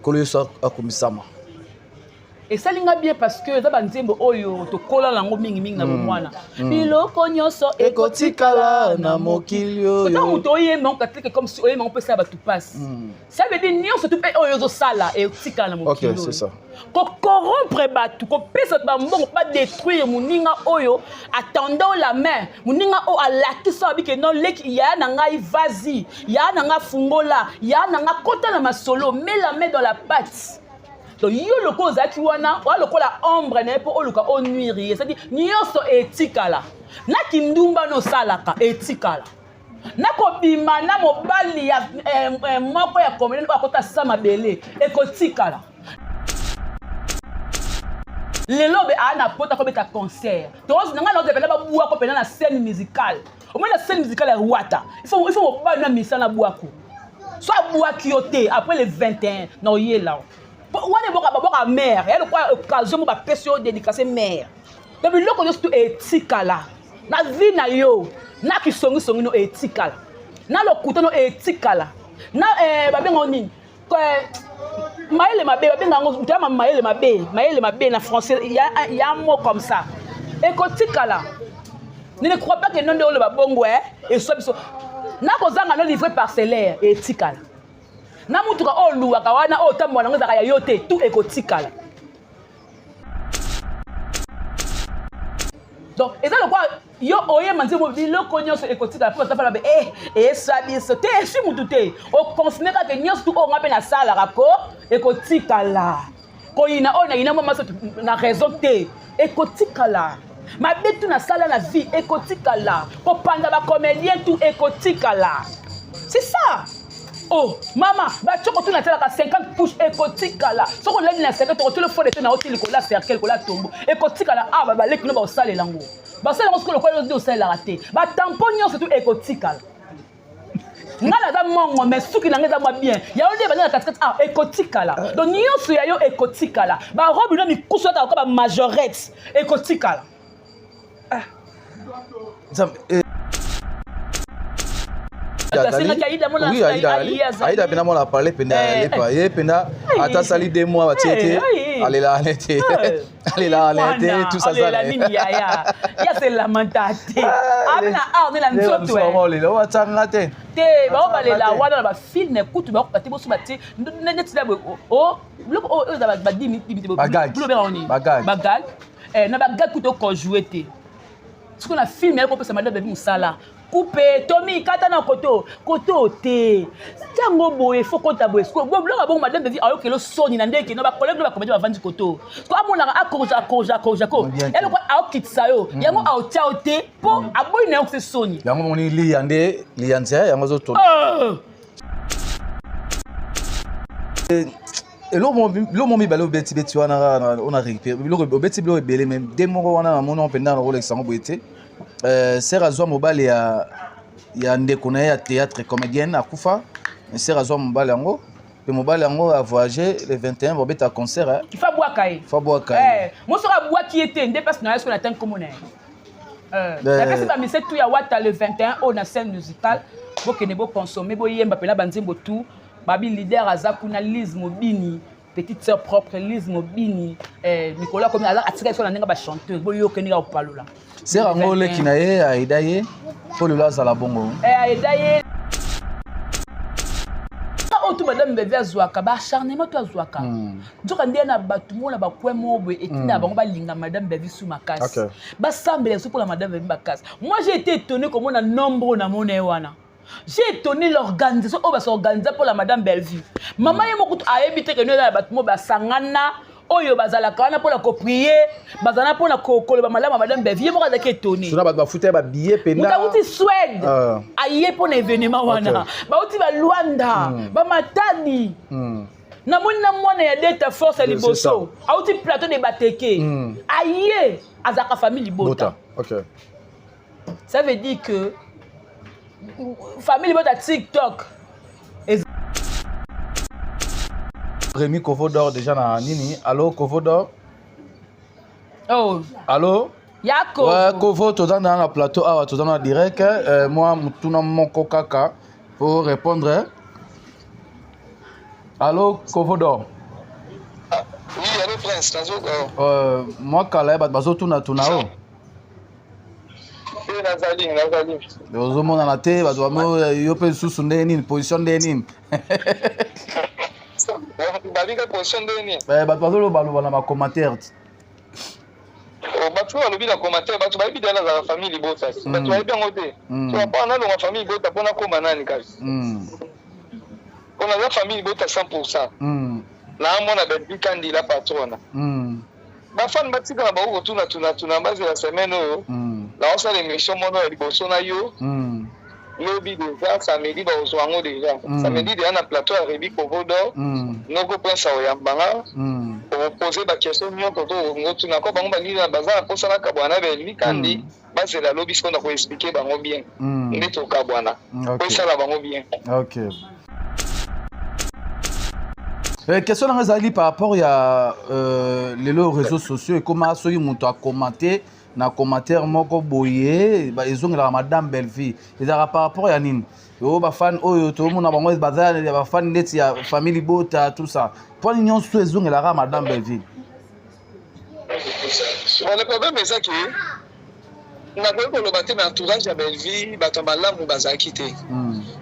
Nkolo Yesu akumisama. Esali nga bien parce que eza banzembo oyo tokola nango mingimingi na bomwana. Biloko nyonso ekotikala na mokili oyo. Ntango moto oyemba yango katike comme si oyemba yango mpesa bato mpasi. Ça veut dire nyonso tu mpe oyo ozosala etikala na mokili Ok, c'est ça. Kocorrompre bato, kopesa bato bambongo badétruire moninga oyo atendant la main, moninga oyo alakisa abike non leki yaya na ngai, vas-y yaya na ngai, fungola yaya na ngai, kota na masolo, mets la main dans la pâte. Donc yo lokola ozalaki wana oya lokola ombre na ye mpo oluka onuire ye, c'est-à-dire nyonso etikala na kindumba no osalaka, etikala nakobima na mobali ya moko ya comédien oyo akota sa mabele, ekotikala. Lelo be aa na pota kobeta concert na ngai naoza mpena babwako mpena na scène musicale. Omoni na scène musicale ya Wata, il faut mobali na misala na bwako so abwaki yo te après le 21 na oyela wana eboka babwaka mare ya lokola occasion mo bapesi yo dédicace mare. Donc biloko nyonso tu etikala na vie na yo, na kisongisongi no etikala, na lokuta no etikala, na babenga nini, mayele mabe, babenga yango moto ya mayele mabe, mayele mabe na français ya mot comme ça, ekotikala. Ne crois pas que non nde oloba bongo eswa biso nakozanga no livre parcellaire etikala, na mutuka oyo oluwaka wana oyo otambola nango ezalaka ya yo te, tout ekotikala. Donc eza lokola yo oyema nzembo biloko nyonso ekotikala mpo bato bafala eswa biso te, eswi mutu te. Oconfirme kaka nyonso tu oyo nga mpe nasalaka ko ekotikala. Koyina oyo nayina mwa maso na raison te, ekotikala. Mabe tu nasala na vie ekotikala. Kopanda bacomédien tu ekotikala. C'est ça. Oh mama, batioko tu natialaka 50 pouces ekotikala. Soki olali na cercueil, tokotela fode te na oti likolo ya cercueil, likolo ya tombo ekotikala. Awa baleki no baosalela yango, basala yango sikoyo lokola nde osalelaka te. Batampo nyonso tu ekotikala. Nga naza mongo mais suki na nga eza mwa bien, ya yo nde baza na katikati ah ekotikala. Donc nyonso ya yo ekotikala. Barobe no mikusu ata lokola bamajorette ekotikala. Aida mpena mwana parle mpena alepa ye mpena ata asali 2 mois batie te, alelaka ne te, alelaka ne te, tout ça. Alela nini yaya? Ya se lamenta te, abina art na nzoto. Olela oatianga te. Te, bao balela wana na bafilm kutu bakoka te. Boso batie neti na boye o biloko oyo eza badimi biloko nini, bagag na bagag kutu okojoue te. Sikoyo na film yaki kopesa madame babi mosala coupe tomi kata na koto koto te, ntango boye fo kota boye. Sikoyo biloko bongo madame babi ayokela soni na ndenge no bacollègue no bacomédien bavandi koto. Sikoyo amonaka akorja akorja akorja ko eloko aokitisa yo yango aotia yo te mpo aboyi na yo kose soni. Yango moni liya nde liya nzela yango azotona eloko mo mibale obeti beti wana kaka ona récupéré biloko obeti, biloko ebele mais de moko wana namoni mpenza na kolekisa yango boye te. Sere azwa mobali ya ndeko na ye ya théâtre, comédienne akufa. Sere azwa mobali yango mpe mobali yango avoyage le 21 babeta concert. Ifa bwaka ye. Fa bwaka ye. Mo soki abwaki ye te nde mpasi na ye soki na tangi kombo na ye. Napesi bamise tu ya Wata le 21 oyo na scène musicale, bokende boconsommer, boyemba mpena banzembo tu. Babi leader aza kuna, Lise Mobini, petite sœur propre Lise Mobini, mikolo akomi atika biso na ndenge bachanteuse, boyoke ndenge akopalola. Sere yango oleki na ye aida ye mpo lelo azala bongo. Aida ye oyo tu madame Beve azwaka baacharnement to azwaka nzoka nde na bato mona bakwe mo boye etinda bango balinga madame Beve su makasi, basambela su mpona madame Beve makasi. Moi j'ai été étonné komona nombre namona ye wana. J'ai étonné l'organisation oyo basorganiza mpo la madame Bellevue. Mama ye moko ayebi te keno eza na bato mo basangana oyo bazalaka wana mpona koprier, bazala mpona koloba malamu ya madame Bellevue. Ye moko azalaki étonné. Sona bato bafuta ye babillet mpenza. Moto awuti Swede aye mpona événement wana, bauti balwanda, bamatadi. Namoni na mwana ya Deta Force ya liboso auti plateau de Bateke aye, azalaka famille libota. Ça veut dire que famille libota TikTok. Rémi Kovodor déjà na nini. Allo Kovodor? Oh. Allo? Yako. Ouais, Kovo, toza na plateau awa, toza na direct. Moi mutuna moko kaka pour répondre. Allo Kovodor. Ah, oui, allo Prince, nazoka. Mwa kala bato bazotunatuna o. Te nazali, nazali. Ozomonana te bato bamo yo mpe lisusu ndenge nini position ndenge nini? Babika position ndenge nini? Bato bazolobaloba na bacommentaire. Bato oyo balobi na commentaire, bato bayebi deja nazalaka famille libota. Bato bayebi yango te. So apa nalonga famille libota mpo nakóma nani kasi? Mpo naza famille libota 100%. Naamona Belvi Kandi la patrona. Bafani batika na bango kotuna tuna tuna bazela semaine oyo. Naosala émission mono ya liboso na yo. Lobi déjà samedi bakozwa yango déjà. Samedi déjà na plateau ya Rebi Kovodor. Noko Prince akoyambanga. Okopose baquestion nyonso to ngotuna ko bango balingi baza na mposa nakabwana na Belvi Kandi. Bazela lobi sikoyo na koexplike bango bien. Nde tokabwana. Po esala bango bien. Ok. Question nanga ezalaki par rapport ya lelo réseaux sociaux ekoma soki moto acommente na commentaire moko boye ezongelaka madame Bellevue ezalaka par rapport ya nini oyo bafani oyo tomona bango baza ya bafani neti ya famille libota tout ça mpo nini nyonso ezongelaka madame Bellevue? Bon, le problème eza ke nakoki koloba te na entourage ya Bellevue bato ya malamu bazalaki te.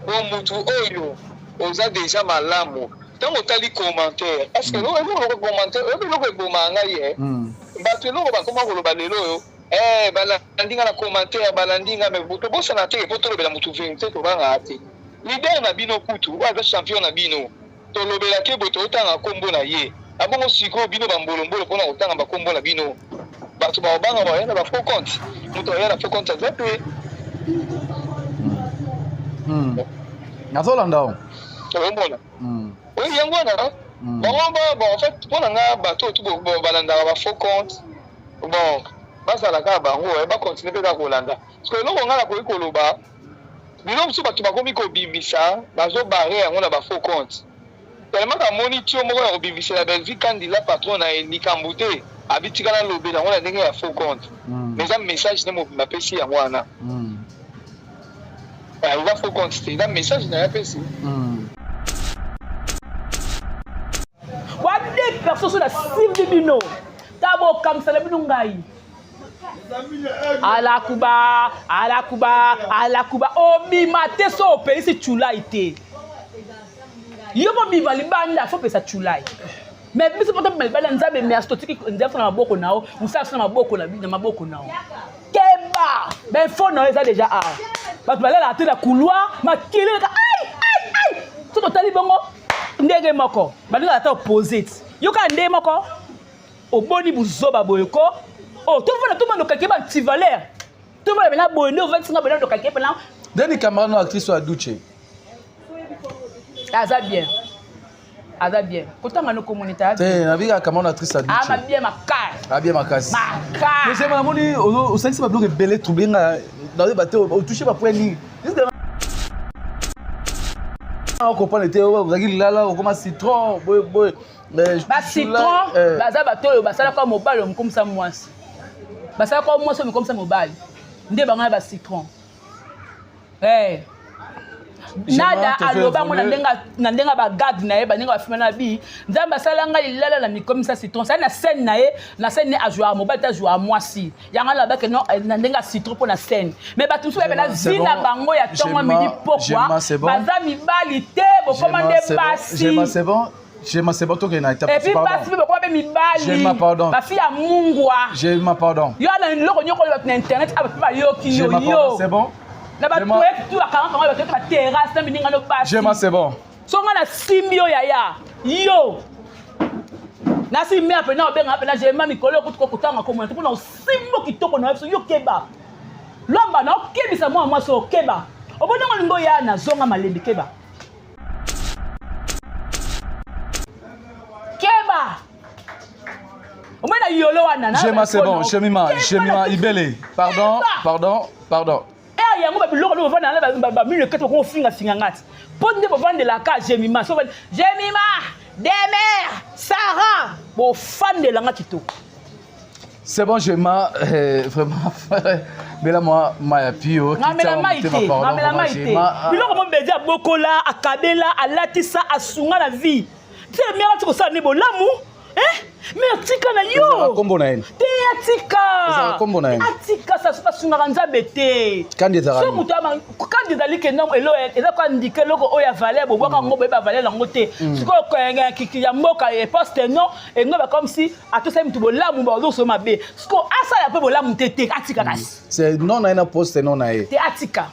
Po mutu oyo oza déjà malamu ntango otali commentaire, parce que eloko commentaire oyebi eloko ebomaka ngai bato eloko bakoma koloba lelo oyo balandi nga na commentaire, balandi nga, mais tobosana te po tolobela motu vérité, tobangaka te. Leader na bino kutu oyo aza champion na bino tolobelaki boye, totanga nkombo na ye abongo. Sikoyo bino bambolombolo mpona kotanga bakombo na bino, bato baobanga baya na bafaux compte. Moto aya na faux compte aza te. Nazolanda o. Omona oyo yango wana bango bon, en fait mpo na nga bato oyo tu balandaka bafaux compte, bon, bazala kaka bango, bacontinue mpe kaka kolanda, parce que eloko nga nakoki koloba, bilo mosusu bato bakomi kobimisa, bazobare yango na bafaux compte tellement kamoni tio moko ya kobimisela Belvi Kandi la patron na ye likambo te, abitika nalobela yango na ndenge ya faux compte. Mais eza message nde mobimba apesi yango wana. Eza faux compte te, eza message na ye apesi. Wa deux personnes so nasimbi bino ta bokamisa na bino ngai alakuba alakuba alakuba obima te so opelisi culai te. Yo mobima libanda fo pesa culai, mais biso mpo tobima libanda. Nzambe merci, totiki nzambe na maboko na yo, mosala so na maboko na maboko na yo. Keba, bainfo na yo eza déjà awa. Bato balalaka te na couloir, makelele ka ai ai ai. So totali bongo ndenge moko balingaka ata opose ti yo kaka ndenge moko oboni buzoba boye ko oh tovanda tomanda okake ba antivaleur tovanda pena boye nde ovandisi nga boye ndokake pena. Ndeni camarade no actrice oyo aduche. Aza bien, aza bien kotanga no komoni ta. Te, nabika camarade actrice aduche. Ama bien makasi. Abien makasi. Makasi. Mais j'aime namoni osalisi babiloko ebele trouble nga nazoyeba te otouche bapoint nini okomprendre te. Ozalaki lilala, okoma citron boye boye. Bacitron baza bato oyo basalaka mobali omikomisa mwasi, basalaka mwasi omikomisa mobali, nde bango na bacitron. Nada aloba yango na ndenge bagade na ye, bandenge bafilme na bi Nzambe asala ngai lilala na mikomisa citron. Sali na scène na ye, na scène ne azwaka mobali te, azwaka mwasi. Yango alobaki non na ndenge ya citron mpo na scène, mais bato mosusu bayebe na vie na bango ya ntongo midi pokwa baza mibali te, bokoma nde basi. C'est bon Jema, c'est bon, tokende na étape. Et puis basi mpe bakoma mpe mibali. Jema, pardon. Bafi ya mungwa. Jema, pardon. Yo na eloko nyoko oyo bato na internet awa mpe bayoki yo yo. C'est bon. Na baproyect tu bakanga bango bato baterrasse na mininga no basi. Jema, c'est bon. So nga nasimbi yo yaya yo nasimbi ya pena obenga pena Jema mikolo okuti kokotanga komona te mpona osimbo kitoko na biso. Yo keba lwamba na okebisa mwana mwasi okeba obonango olingo ya nazonga malembe keba keba omoi na yolo wana. Jema, c'est bon. Jemima, Jemima Ibele, pardon, pardon, pardon. E yango babiloko nde bovanda na bamino ekati bakoma ofingafinga nga ti mpo nde bovandelaka Jemima. So Jemima Demer Sara bofandelanga kitoko. C'est bon, Jema, vraiment, bela mwa maya pio. Ngamela mai te, ngamela mai te. Biloko mo bedi abokola, akabela, alatisa, asunga na vie. Te mère atika kosala nde bolamu. Eh? Mère tika na yo. Kombo na ye. Te atika. Kombo na ye. Atika sa asungaka Nzambe te. Kandi ezalaka. So moto ama kandi ezali ke non elo eza ko indiquer eloko oyo ya valeur bobwaka yango boyeba valeur yango te. Sikoyo ya mboka e poste non engo ba comme si atosali moto bolamu bazoso mabe. Sikoyo asala mpe bolamu te te atika kasi. C'est non na ye na poste non na ye. Te atika.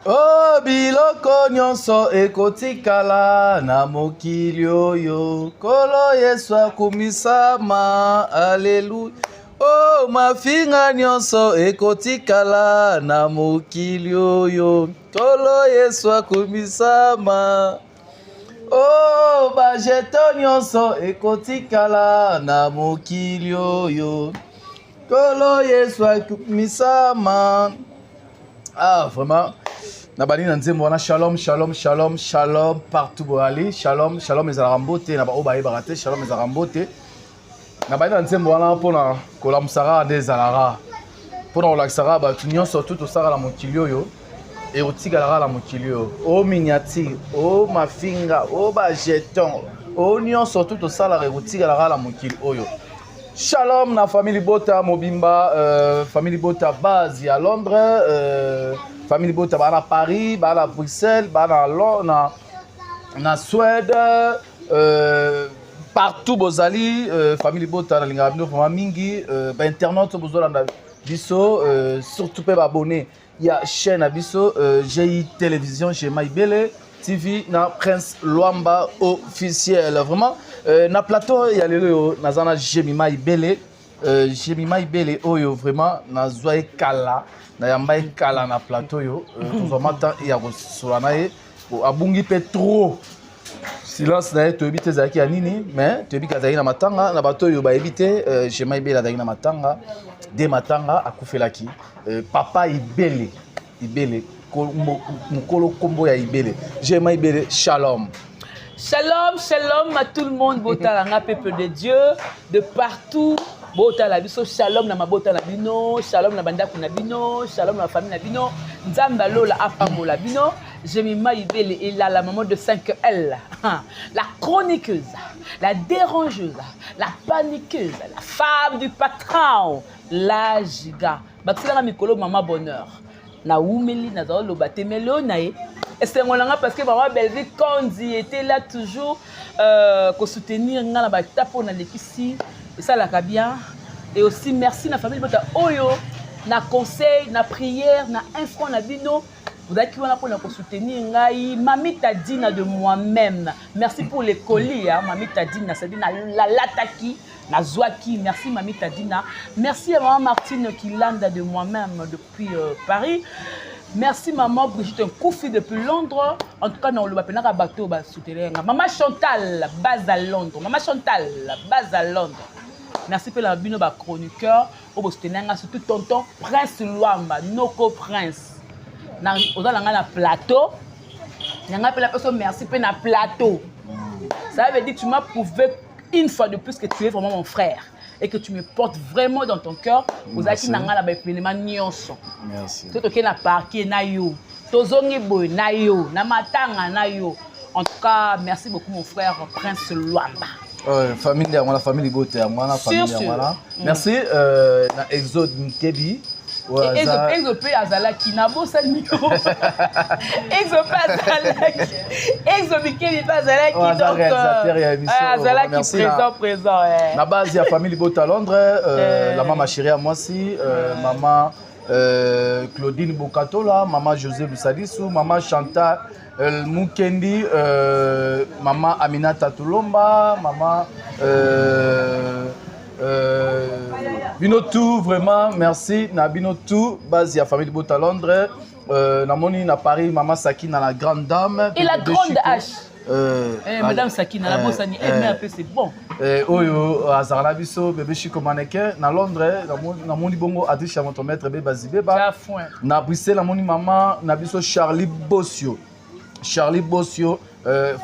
Oh, biloko nyonso ekotikala na mokili oyo Nkolo Yesu akumisama, aleluya. Oh, mafinga nyonso ekotikala na mokili oyo Nkolo Yesu akumisama. Oh, bajeto nyonso ekotikala na mokili oyo Nkolo Yesu akumisama. Ah, vraiment nabandi na nzembo wana shalom shalom shalom shalom partout boyali shalom shalom ezalaka mbote na baoyo bayebaka te shalom ezalaka mbote nabandi na nzembo wana mpona kolamusaka nde ezalaka mpona kolakisaka bato nyonso tu tosaka na mokili oyo ekotikalaka na mokili oyo o miniature o mafinga o bajeton o nyonso tu tosalaka ekotikalaka na mokili oyo. Shalom na famille Libota mobimba, famille Libota base ya Londres, famille Libota ba na Paris, ba na Bruxelles, ba na na, na Suède, partout bozali, famille Libota na lingaka bino vraiment mingi, ba internautes bozolanda biso, surtout pe ba abonnés ya chaîne na biso, GI Télévision, Jema Ibele TV na Prince Luamba officiel. Vraiment, na plateau ya lelo yo naza na Jemima Ibele, Jemima Ibele oyo vraiment nazwa ekala na yamba ekala na plateau yo, tozwa mata ya kosola na ye, abungi pe trop silence na ye toyebi te ezalaki ya nini, mais toyebi ke azalaki na matanga na bato oyo bayebi te. Jema Ibele azalaki na matanga de matanga akufelaki papa Ibele, Ibele mokolo kombo ya Ibele. Jema Ibele, shalom. Shalom, shalom à tout le monde, botalanga peuple de Dieu de partout. Botala biso shalom na mabota na bino, shalom na bandako na bino, shalom na famille na bino. Nzambe lola apambola bino. Jemima Ibele est là, la maman de 5L, la chroniqueuse, la dérangeuse, la paniqueuse, la femme du patron, la giga. Bakisela mikolo maman bonheur. Na umeli na zalo loba te melo na ye. Esengo na nga parce que maman Bellevue Kondi était là toujours, ko soutenir nga na ba tapo na lekisi esalaka bien. Et aussi merci na famille bota oyo na conseil, na prière, na un franc na bino. Ozalaki wana mpona kosoutenir ngai. Mami Tadina de moi-même, merci pour les colis, hein. Mami Tadina, c'est-à-dire nalataki, nazwaki. Merci Mami Tadina. Merci à maman Martine Kilanda de moi-même depuis Paris. Merci maman Brigitte Nkoufi depuis Londres. En tout cas, na oloba penaka bato ba soutenir nga. Maman Chantal base à Londres. Maman Chantal base à Londres. Merci pe la bino ba chroniqueur oyo bo soutenir nga, surtout tonton Prince Luamba, Noko Prince. Na oza na nga na plateau. Na nga pe la personne merci pe na plateau. Ça veut dire tu m'as prouvé une fois de plus que tu es vraiment mon frère et que tu me portes vraiment dans ton cœur. Ozalaki na nga na ba événement nyonso. Merci. Soki tokei na parquet na yo, tozongi boye na yo, na matanga na yo. En tout cas, merci beaucoup mon frère Prince Luamba. Famille yango wana, famille libota yango wana, famille yango wana. Merci na Exode Nkebi. Exo mpe azalaki, nabosani yo, Exo mpe azalaki, Exo Bikeli mpe azalaki, donc azalaki présent, présent. Na base ya famille libota Londres, la mama chérie ya mwasi, mama Claudine Bokatola, mama José Lusalisu, mama Chantal Mukendi, mama Aminata Tulomba, mama bino tout, vraiment merci na bino tout, base ya famille libota Londres. Namoni na Paris mama Sakina, la grande dame. Et la grande H. Eh, madame Sakina, la bosani, eh, mais un peu c'est bon. Oyo azala na biso bébé Chico Mannequin na Londres, namoni bongo Adrisha Motomètre be Bazibeba. Na Bruxelles namoni mama na biso Charlie Bossio. Charlie Bossio,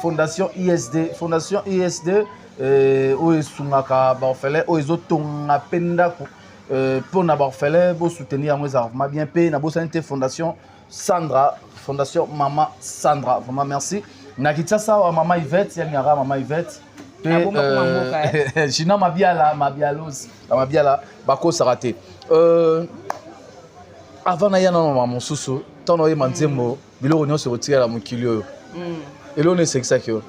Fondation ISD, Fondation ISD oyo esungaka baorphelin, oyo ezotonga mpe ndako mpona baorphelin, bosoutenir yango, ezala vraiment bien. Mpe nabosani te Fondation Sandra, Fondation Mama Sandra, vraiment merci. Na Kinshasa awa mama Yvette yalingaka, mama Yvette mpe Gina Mabiala, Mabialos na Mabiala, bakosaka te. Avant naya nano mama mosusu, ntango oyeba nzembo biloko nyonso ekotikala mokili oyo, eloko nini esekisaki yo?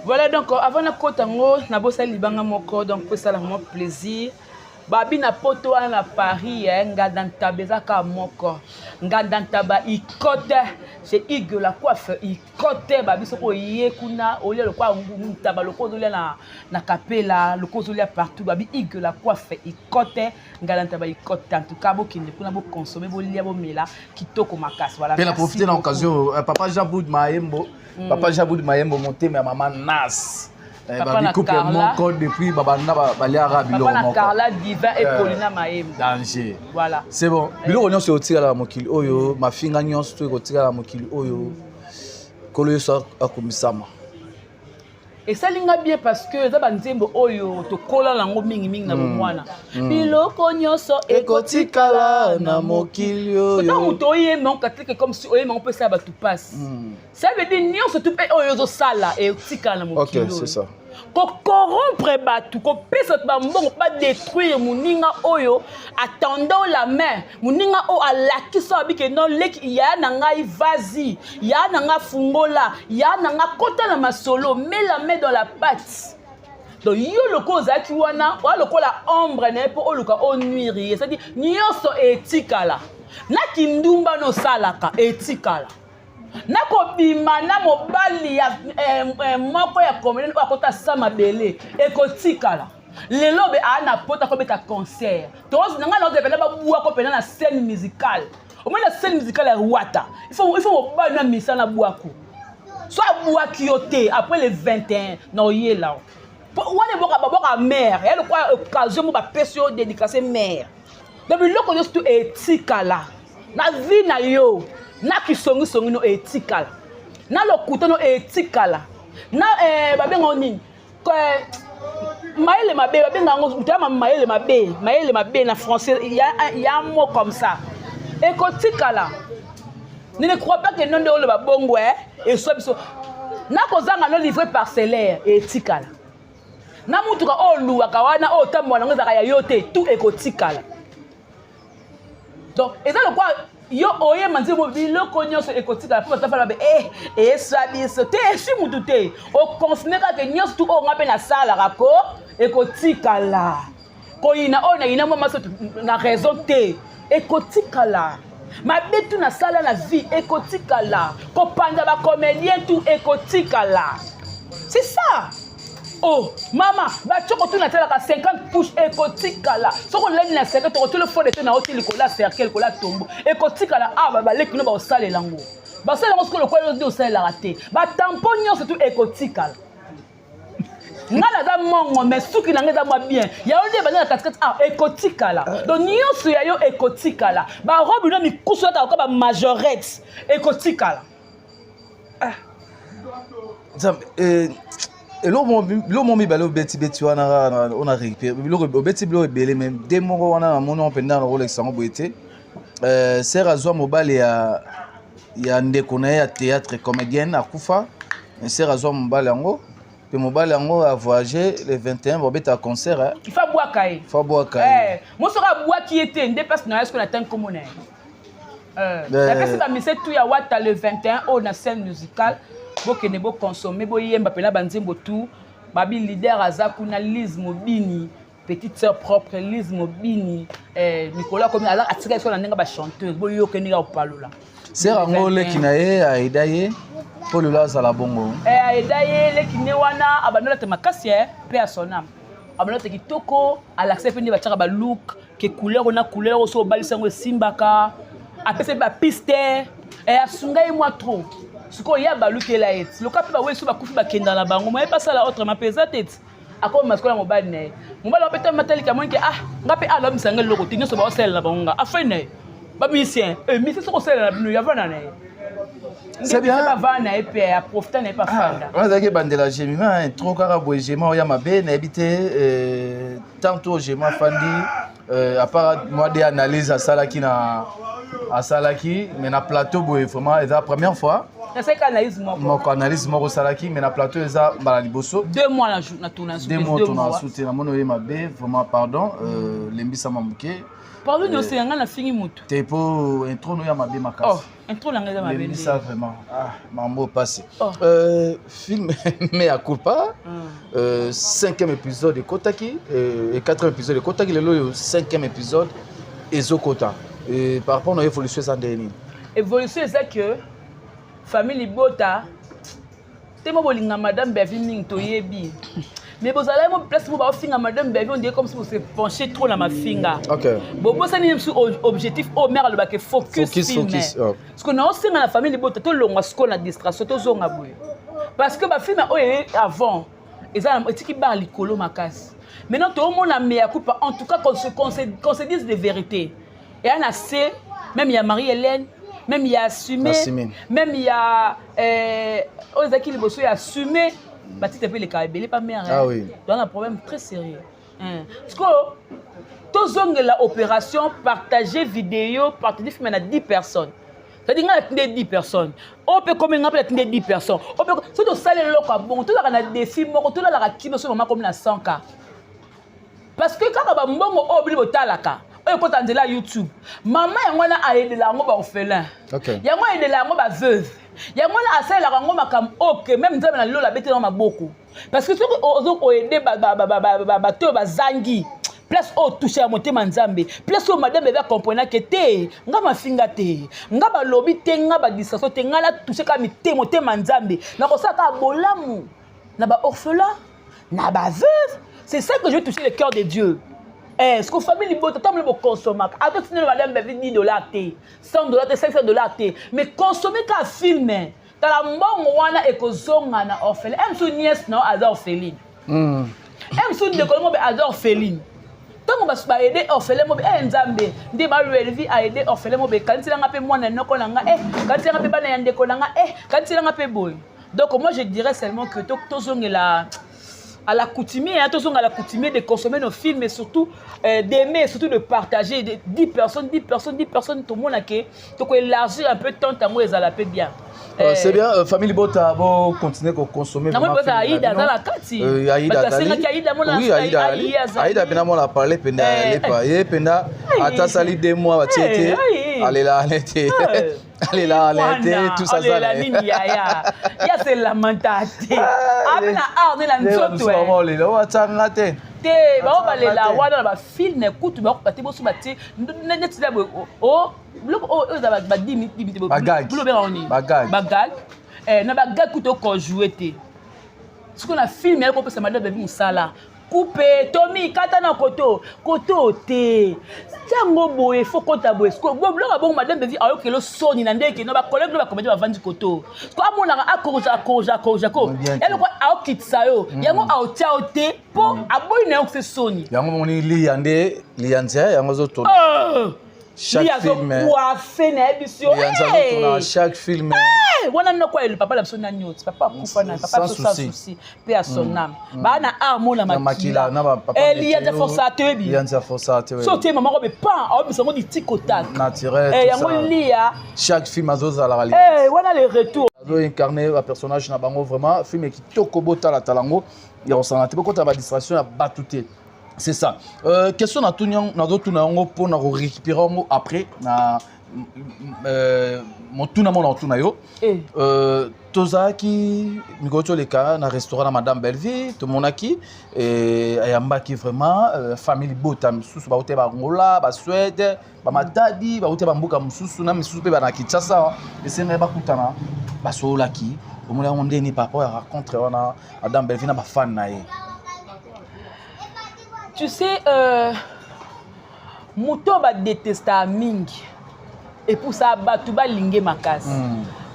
Voilà, donc avant nakota yango, nabosali libanga moko, donc mpo esala vraiment plaisir. Babi na poto wana na Paris, nganda ntaba eza kaka moko, nganda ntaba ikote chez Hugues la Coiffe ikote. Babi soki oye kuna, olia lokwa ntaba, lokola ozolia na kapela, lokola ozolia partout. Babi Hugues la Coiffe ikote, nganda ntaba ikote. En tout cas bokende kuna, boconsommer, bolia, bomela kitoko makasi. Voilà. Mpe na profite na occasion, papa Jean Boud Mayembo, papa Jean Boud Mayembo, motema ya mama Nas, bacouple moko depuis babanda baliaka biloko moko. Carla Divin et Paulina Mayembo. Danger. Voilà. C'est bon. Biloko nyonso ekotikala na mokili oyo, mafinga nyonso to ekotikala na mokili oyo, Nkolo Yesu akomisama. Esali nga bien parce que eza banzembo oyo tokola nango mingimingi na bomwana. Biloko nyonso ekotikala na mokili oyo. Ntango moto oyemba ngo katike comme si oyemba ngo mpo esala bato mpasi, ça veut dire nyonso tu mpe oyo ozosala etikala na mokili oyo. Kocorrompre bato, kopesa bato bambongo, badétruire moninga oyo atendant la main, moninga oyo alakisa abike non, leki ya na ngai, vas-y, ya na ngai, fungola, ya na ngai, kota na masolo, mets la main dans la pâte. Donc yo lokola ozalaki wana, oya lokola ombre na ye mpo oluka onuire ye, c'est-à-dire nyonso etikala na kindumba nosalaka, etikala nakobima na mobali ya moko ya comédien oyo akota sa mabele, ekotikala. Lelo be aa na poto akobeta concert na ngai, naozepena babwako mpena na scène musicale. Omoni na scène musicale ya Wata, il faut mobali na misala na bwako so abwaki yo te après le 21 na oyela wana eboka babwaka mare ya lokwa occasion mo bapesi yo dédicace mare. Donc biloko nyonso tu etikala na vie na yo, na kisongisongi no etikala, na lokuta no etikala, na babenga nini, mayele mabe, babenga yango moto ya mayele mabe, mayele mabe na français ya mot comme ça, ekotikala. Ne crois pas que no nde oloba bongo eswa biso nakozanga no livre parcellaire, etikala na mutuka oyo oluwaka wana, oyo otambola nango, ezalaka ya yo te, tout ekotikala. Donc eza lokwa yo oyema nzembo biloko nyonso ekotikala mpo bato bafala e eswa biso te, eswi mutu te. Oconfirme kaka nyonso tu oyo nga mpe nasalaka ko ekotikala. Koyina oyo nayina mwa maso na raison te, ekotikala. Mabe tu nasala na vie, ekotikala. Kopanza bacomédien tu, ekotikala. C'est ça. Oh mama, batioko tu natalaka 50 pouces, ekotikala. Soki olali na cercueil, tokotela fo de te na oti likolo ya cercueil, likolo ya tombo, ekotikala. Awa baleki no bakosalela yango, basalela yango sikoyo lokola yo osalelaka te. Batampo nyonso tu ekotikala. Nga naza mongo, mais suki na nga eza mwa bien, ya yo nde ebandi na katikati ah, ekotikala. Donc nyonso ya yo ekotikala. Barobe no mikusu yataka koka bamajorette, ekotikala. Nzambe, eloko biloko moko mibale obetibeti wana kaka ona récupéré biloko, obeti biloko ebele, mais de moko wana namoni ngo mpenza na kolekisa yango boye te. Sere azwa mobali ya ndeko na ye ya théâtre, comédienne akufa, sere azwa mobali yango. Mpe mobali yango a voyagé le 21, babeta concert, hein. Il faut abwaka ye. Faut abwaka ye. Mo soki abwaki ye te, nde place na ye soki natangi nkombo na ye. Napesi bamise tu ya Wata le 21 oyo na scène musicale, bokende boconsommer, boyemba mpena banzembo tu. Babi leader aza kuna, Lise Mobini, petite sœur propre, Lise Mobini. Mikolo akomi aza atikali so na ndenge bachanteuse, boyoke ndenge akopalola. Sœur yango, leki na ye aida ye mpo lelo azala bongo. Aida ye, leki nde wana abandi olata makasi, mpe ya sonam abandi olata kitoko, alakisa mpe nde batiaka balook ke couleur na couleur oyo so obalisi yango esimbaka. Apesa mpe bapiste, asunga ye mwa trop. Sikoyo ye abalukela ye ti loka mpe bawei so bakufi, bakenda na bango moye basala autrement mpe eza te. Ti akoma sikoyo na mobali na ye, mobali wa mpe tama talika amoni ke ah, nga mpe alobisa nga eloko te, nyonso baosalela na bango, nga afai na ye bamusicien, musicien soki osalela na bino yavana na ye. C'est bien. Bavana na ye mpe aprofita na ye mpe afanda. Wana ezalaki ebandela Jemima, intro kaka boye. Jema oya mabe, nayebi te tantôt Jema afandi, à part moi de analyse asalaki na asalaki, mais na plateau boye vraiment eza première fois. Nasalaki analyse moko. Moko, analyse moko osalaki, mais na plateau eza mbala liboso. 2 mois na tourna. 2 mois tourna su te. Namoni oye mabe, vraiment pardon, lembisama moke. Pardon nyonso yanga, nafingi motu? Te, po intro no ya mabe makasi. Intro na ngai eza mabe? Lembisa vraiment. Ah, mambo pasi. Film Mea Culpa, cinquième épisode ekotaki, et quatrième épisode ekotaki lelo oyo, cinquième épisode ezokota. Par rapport na évolution, eza ndenge nini? Évolution eza que famille libota te mo bolinga madame Bevi mingi, toyebi, mais bozalaki mo place mo baofinga madame Bevi, on dirait comme si bose penché trop na mafinga. Bobosani mosu objectif oyo mare alobaki, focus. Focus, film. Focus, oh. Parce que naosenga na famille libota, tolongwa sikoyo na distraction, tozonga boye, parce que bafilm oyo eye avant eza etiki bar likolo makasi. Maintenant toomona Mea Culpa, en tout cas qu'on se dise de vérité, eya na se même ya Marie Hélène, même ya Assume. Assume. Même ya oyo ezalaki liboso ya Assume, batitre mpe elekaka ebele pa mare. Ah oui. Toza na problème très sérieux. Parce que tozongela opération partager vidéo, partager film na 10 personnes, c'est-à-dire ngai natinde 10 personnes, oyo mpe komi ngai mpe natinde 10 personnes, oyo mpe soki tosali eloko ya bongo, tozalaka na défi moko, tolalaka kino so mama komi na 100 K, parce que kaka bambongo oyo bino botalaka oyo ekota nzela ya YouTube, mama yango wana ayedela yango baorphelin, yango ayedela yango baveuve, yango wana asalelaka yango makambo oyo même Nzambe na lelo abeteli yango maboko, parce que soki ozo koaider bato oyo bazangi, place oyo touche ya motema Nzambe, place oyo madame eza comprenake te, nga mafinga te, nga balobi te, nga badistraction te, nga natouche kaka motema Nzambe, nakosala kaka bolamu na baorphelin, na baveuve. C'est ça que je vais toucher le cœur de Dieu. Ce que famille libota, ntango boconsommaka, ata tinelo madame bavi 10 $ te, 100 $ te, 500 $ te, mais consommer ka film, tala mbongo wana ekozonga na orphelin. Mosu nièce na yo aza orpheline, mosu ndeko mo be aza orpheline. Ntango baaider orphelin mo be, e Nzambe nde barelevi, aide orphelin mo be, kaniselanga mpe mwana noko na nga, e kaniselanga mpe bana ya ndeko na nga, e kaniselanga mpe boye. Donc moi je dirais seulement que tozongela à la coutumier, hein, tozonga à la coutumier de consommer nos films et surtout d'aimer, surtout de partager de 10 personnes, 10 personnes, 10 personnes, tout le monde a toko élargir un peu tant tango ezala pe bien. C'est bien, famille Bota, bo continuer ko consommer. Namoni boza Aida aza na kati. Aida. Asengaki Aida mona. Oui, Aida ali. Aida pena mona parler penda lepa. Ye penda ata sali 2 mois batie te. Alela ale te. Alela ale te, tout ça ça. Alela nini yaya? Ya se lamenta te. Abe na art na nzoto. Maman lela watanga te. Te, bao balela wana na bafilm kutu bakoka te, boso batie neti na boye o biloko oyo eza ba 10 minutes, 10 minutes. Bagag. Biloko obengaka nini? Bagag. Bagag na bagag kutu okojoue te. Sikoyo na film yali kopesa madame Babi mosala, coupe tomi kata na koto koto te, ntango boye fo kota boye. Sikoyo biloko ya bongo, madame Bevi ayokelo soni na ndenge no bacollègue no bacomédien bavandi koto. Sikoyo amonaka akorija, akorija, akorija ko eloko aokitisa yo, yango aotia yo te mpo aboyi na yo kose soni. Yango moni liya nde liya nzia yango azotona. Chaque film azocoiffe, nayebi si yo. Azotona chaque film. Wana noko ayelo papa na biso nani oti, papa akufa na papa biso sans souci, mpe ya son âme, baa na art mo na makila. Liyanza forsa toyebi. Liyanza forsa te. So otie mama kobe pan aobisa yango ditiko tak naturel. Yango lia. Chaque film azozalaka. Wana le retour. Bazo incarner ba personnage na bango. Vraiment, film kitoko, botalatala yango ya kosanga te, bokota badistraction ya bato te. C'est ça. Question natuni, nazotuna yango mpona korécupérer yango après na motuna mona otuna yo. Tozalaki mikolo toleka na restaurant na Madame Bellevue, tomonaki ayambaki vraiment famille libota misusu, bauti Bangola, Basuède, Bamatadi, bauti bamboka mosusu na misusu mpe bana Kinshasa. Esengai bakutana, basololaki. Omoni yango ndeni par rapport ya rencontre wana, Madame Bellevue na bafan na ye? Tu sais, moto badetesta mingi epusa bato balinge makasi.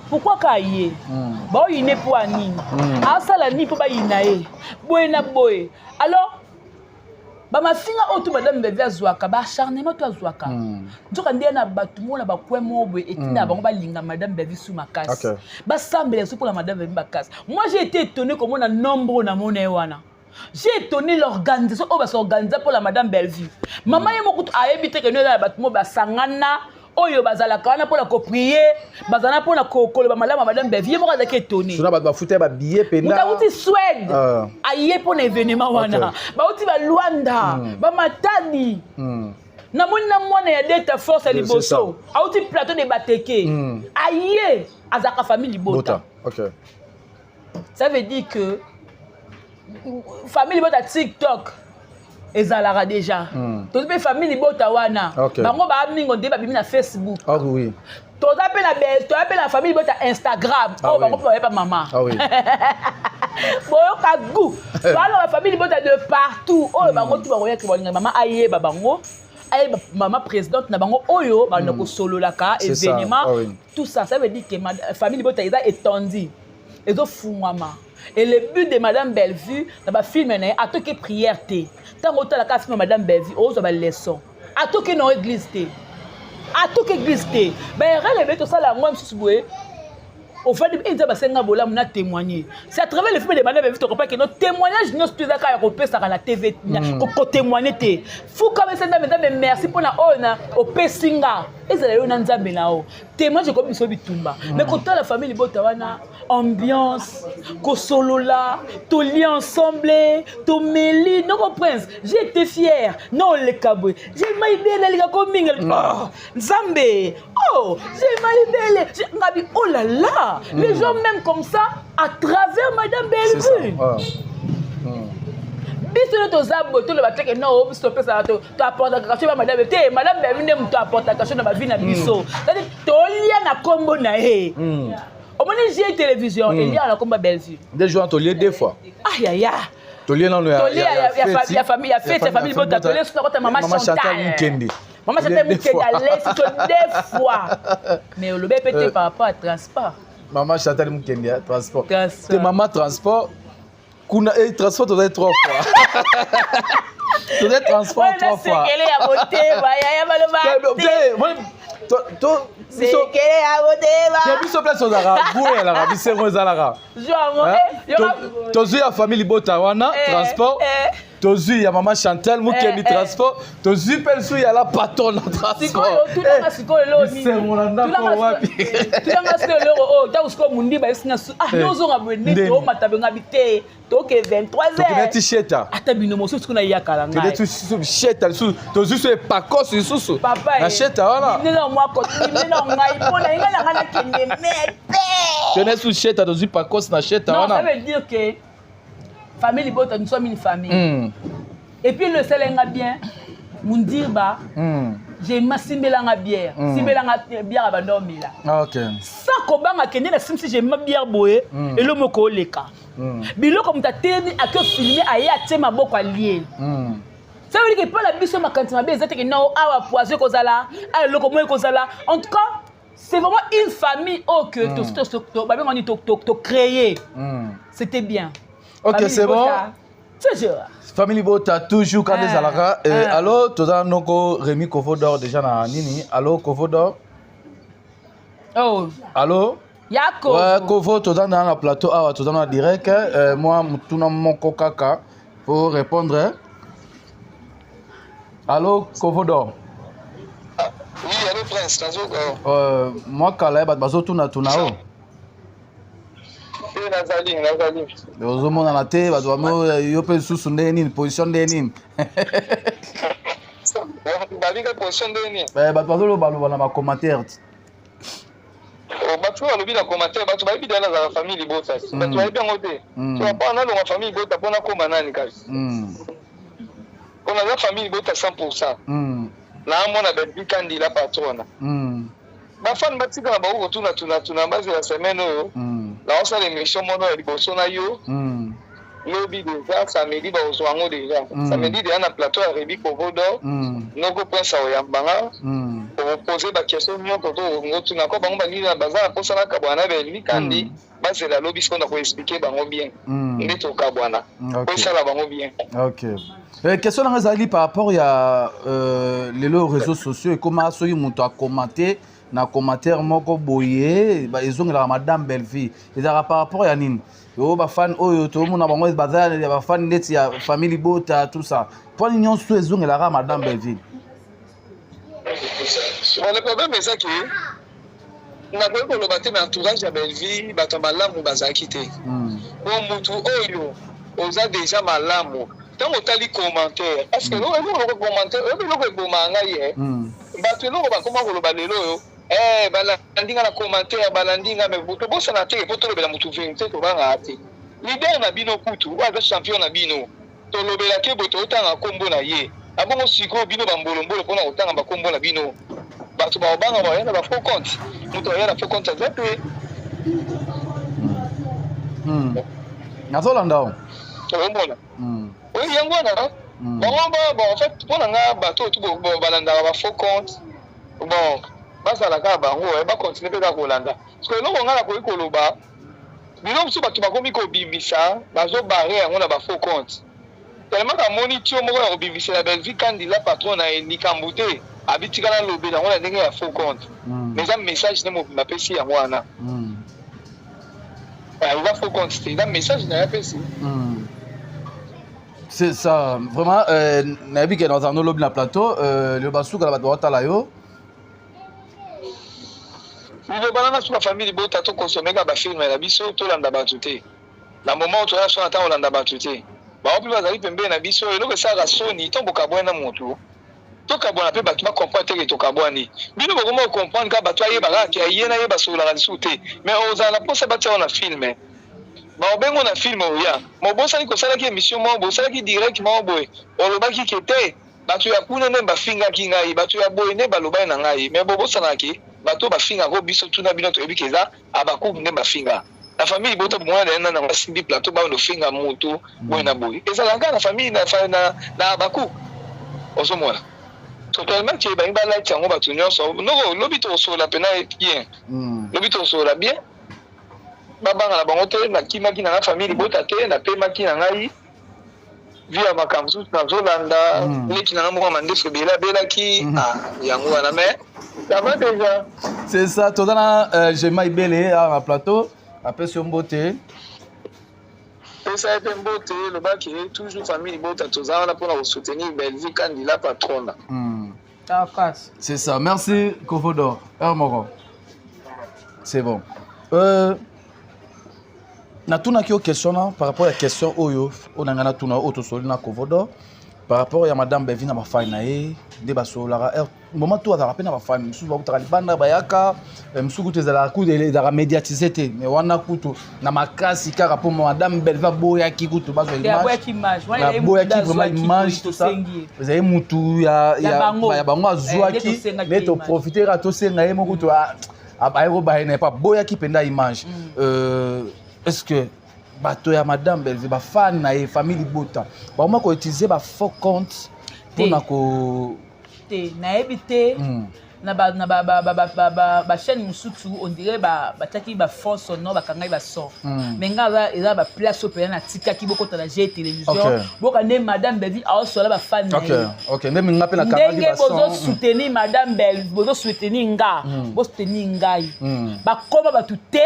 Pourquoi ka ye baoyine mpo ya nini? Asala nini mpo bayina ye boye na boye? Alors bamafinga oyo to Madame Bellevue azwaka, baacharnement to azwaka, nzoka nde na bato mona bakwe moko boye etinda bango balinga Madame Bellevue su makasi, basambela so mpona Madame Bellevue makasi. Moi, j'ai été étonné komona nombre oyo namona ye wana. J'ai étonné l'organisation oyo basorganiza mpo la Madame Bellevue. Mama ye moko ayebi te keno eza na bato mo basangana oyo bazalaka wana mpona koprier, bazala mpona koloba malamu ya Madame Bellevue. Ye moko azalaki étonné. Sona bato bafuta ya babillet mpenza. Moto awuti Suède aye mpona événement wana, bauti Balwanda, Bamatadi. Namoni na mwana ya Delta Force ya liboso auti Plateau de Bateke, aye, azalaka famille libota. Ça veut dire que famille libota TikTok ezalaka déjà. Toza mpe famille libota wana. Bango baa mingo nde babimi na Facebook. Ah, oui. Toza mpe na famille libota Instagram oyo bango mpe bayepa mama. Boyoka gu toala bafamille libota de partout oyo bango tu bakoyaki, balinga mama ayeba bango, ayeba mama présidente na bango oyo banda kosololaka événement. Tout ça, ça veut dire que famille libota eza étendue, ezofungwama. Et le but de Madame Bellevue na bafilm na ye, atoki prière te. Ntango otalaka film ya Madame Bellevue, ozwa baleçon. Atoki na église te, atoki église te. Baerreur ebele tosala yango mosusu boye, ofandi e Nzambe asenga bolamu na témoigner. C'est à travers le film de Madame Bellevue tocomprend que no témoignage nyonso to eza kaka ya kopesaka na TV, kotémoigne te. Fukama, ese Nzambe: Nzambe, merci mpona oyo na opesi nga. Ezala yo na Nzambe na yo, témoignage ekomi biso bitumba. Mais kotala famille libota wana, ambiance, kosolola, tolia ensemble, tomeli noko prince. J'ai été fier na oleka boye, j'ai maibele alingako mingi. Oh, Nzambe, oh, j'ai maibele ngabi, oh là là, les gens même comme ça à travers Madame Bellevue. Biso nde toza boye, toloba teke no, biso topesaka, toapportaka cachet ba Madame te. Madame Bellevue nde moto apportaka cachet na bavie na biso, c'est-à-dire tolia na nkombo na ye. Omoni gie télévision eliaka na nkombo ya Bellevue. Nde jour tolie deux fois. Ayaya. Tolie nano. Ya famille, ya fête ya famille bota, tolie soki nakota Mama Chantal Mukendi. Mama Chantal Mukendi alesi to deux fois, mais olobi mpe te par rapport à transport. Mama Chantal Mukendi ya transport te, mama transport kuna transport tozali trois fois, tozali transport trois fois. Sekele ya motema yaya baloba. Sekele ya motema. Biso place ozalaka gu ezalaka bisengo ezalaka. Tozwi ya famille libota wana transport, tozwi ya Mama Chantal Mukendi transport, tozwi mpe lisusu ya la patron na transport. Bisengo na ndako wapi? Tunanga sikoyo eloko oyo, ntango sikoyo mundi bayesinga, ah, yo ozonga boye nde toomata bengabi te, toke 23 Tokende ti sheta. Ata bino mosusu sikoyo nayakala. Ngai sheta lisusu, tozwi so epakos lisusu na sheta wana. Nena mwako nena ngai mpo na ngai na ngai nakende mepe. Tene su sheta, tozwi pakos na sheta wana. Ça veut dire que famille libota, nous sommes une famille. Et puis le selenga bien mundirba, jema simbelanga bière, simbelanga bière abanda omela. Sans kobanga kende na simisi jema bière boye, elo moko oleka. Biloko moto atelemi ake filme, aye atie maboko alie. Ça veut dire que mpo na biso makanisi mabe eza teke nao awa poison ekozala, awa eloko moko ekozala. En tout cas, c'est vraiment une famille oyo que babenga nini, tocréer. C'était bien. Ok, c'est bon. Toujours. Famille Bota toujours quand ezalaka. Allo, toza noko Rémi Kovodor déjà na nini. Allo, Kovodor. Oh. Allo. Yako. Ouais, Kovo, toza na plateau awa, toza na direct. Moi mutuna moko kaka pour répondre. Allo, Kovodor. Oui, allo Prince, nazo. Moi kala bato bazotuna tuna o. Nazali, nazali. Ozomonana te, bato bamo yo mpe lisusu ndenge nini, position ndenge nini? Babika position ndenge nini? Bato bazolobaloba na bacommentaire. Bato oyo balobi na commentaire, bato bayebi deja nazala famille libota. Bato bayebi yango te. So apart nalonga famille libota mpo nakóma nani kasi? Mpo naza famille libota 100%. Naamona Belvi Kandila patrona. Bafani batikala bango kotuna tunatuna, bazela semaine oyo. Naosala émission mono ya liboso na yo. Lobi déjà samedi bakozwa yango déjà. Samedi déjà na plateau ya Rebi Kovodo. Noko Prince akoyambanga. Okopose baquestion nyonso to ngotuna ko bango banini baza na mposa na kabwana na Belvi Kandi. Bazela lobi sikoyo na koexpliquer bango bien nde tokabwana. Osala bango bien. Ok. Question nanga ezalaki par rapport ya lelo réseaux sociaux ekoma soki moto akomante na commentaire moko boye, ezongelaka madame Belleville. Ezalaka par rapport ya nini? Oyo bafani oyo tomona bango baza ya bafani neti ya famille libota, tout ça, mpo nini nyonso ezongelaka madame Belleville? Bon, le problème eza ke nakoki koloba te na entourage ya Belleville bato ya malamu bazalaki te. Po mutu oyo oza deja malamu, ntango otali commentaire, parce que eloko commentaire oyebi eloko ebomaka ngai ye. Bato eloko bakoma koloba lelo oyo, balandi nga na commentaire, balandi nga. Mais tobosana te, po tolobela motu vérité, tobangaka te. Leader na bino kutu oyo aza champion na bino, tolobelaki boye, totanga nkombo na ye. Abongo sikoyo bino bambolombolo mpona kotanga bakombo na bino, bato bakobanga, baya na bafaux compte. Moto aya na faux compte aza te. Nazolanda o. Omona oyo yango wana bango bon, en fait, mpo na nga, bato oyo tu balandaka bafaux compte, bon, bazala kaka bango, bacontinue mpe kaka kolanda. Parce que eloko ngai nakoki koloba, bilo mosusu bato bakomi kobimisa, bazobare yango na bafaux compte, tellement kamoni tio moko ya kobimisela Belvi Kandila patron na ye likambo te, abitika nalobela yango na ndenge ya faux compte. Mais eza message nde mobimba apesi yango wana. Eza faux compte te, eza message na ye apesi. C'est ça vraiment. Nayebi ke nazala nolobi na plateau lelo basuka na bato baotala yo. Liloba nanga suka: famille libota, tokonsome kaka bafilme na biso, tolanda bato te. Na moment oyo toza so na ntango olanda bato te, bango mpe bazali pembeni na biso. Eloko esalaka soni, ntango bokabwani na motu, tokabwana mpe bato bacomprendre teke tokabwani. Bino bokoma kocomprendre kaka bato ayeba kaka ke ye na ye basololaka lisusu te. Mais ozala na mposa batia wana filme, baobengo na filme oya mobosani kosalaki émission moko, bosalaki direct moko boye, olobaki ke te, bato ya kuna nde bafingaki ngai, bato ya boye nde balobaki na ngai. Mais bobosanaki bato bafingako biso tuna bino, toyebi ke eza abakuku nde bafinga na famille libota. Bomona na nani basimbi plateau, bando finga motu boye na boye, ezalaka kaka na famille na abakuku. Ozomona totalement ke bangi balati yango bato nyonso. Noko lobi tokosolola mpena bien. Lobi tokosolola bien. Babanga na bango te, nakimaki na nga famille libota te, napemaki na ngai vi ya makambo mosusu nazolanda. Leki na nga moko ya mandefu ebele abelaki. Ah, yango wana, mais ça va déjà. C'est ça. Toza na Gema Ibele awa na plateau, apesi yo mbote. Pesa ye mpe mbote, elobaki toujours famille libota toza wana mpona kosoutenir Bellevue Kandila patrona. C'est ça. Merci Kovodor heure moko, c'est bon. Natunaki yo question na par rapport ya question oyo oyo na ngai natuna, oyo tosoli na Kovodor par rapport ya madame Belvi na bafani na ye nde basololaka. Moment to azalaka mpe na bafani mosusu bakutaka libanda, bayaka mosusu kutu ezalaka kutu ezalaka médiatise te. Mais wana kutu na makasi kaka mpo madame Belvi aboyaki kutu bazwa image, aboyaki vraiment image, tout ça. Ezali mutu ya bango azwaki nde toprofite kaka tosenga ye moko kutu aye kobaye na ye mpo aboyaki mpenza image. Est ce que bato ya madame Belvi, bafani na ye, famille libota, bakoma koutiliser bafaux compte mpona ko Te, nayebi te. Na bachaîne mosusu, on dirait batiaki bafaux sonore, bakangaki bason. Mais nga eza baplace oyo mpenza natikaki bokota na g télévision, boka nde madame Belvi aosola bafani na ye. Ndenge bozosoutenir madame Belvi, bozosoutenir nga, bosoutenir ngai. Bakoma bato te,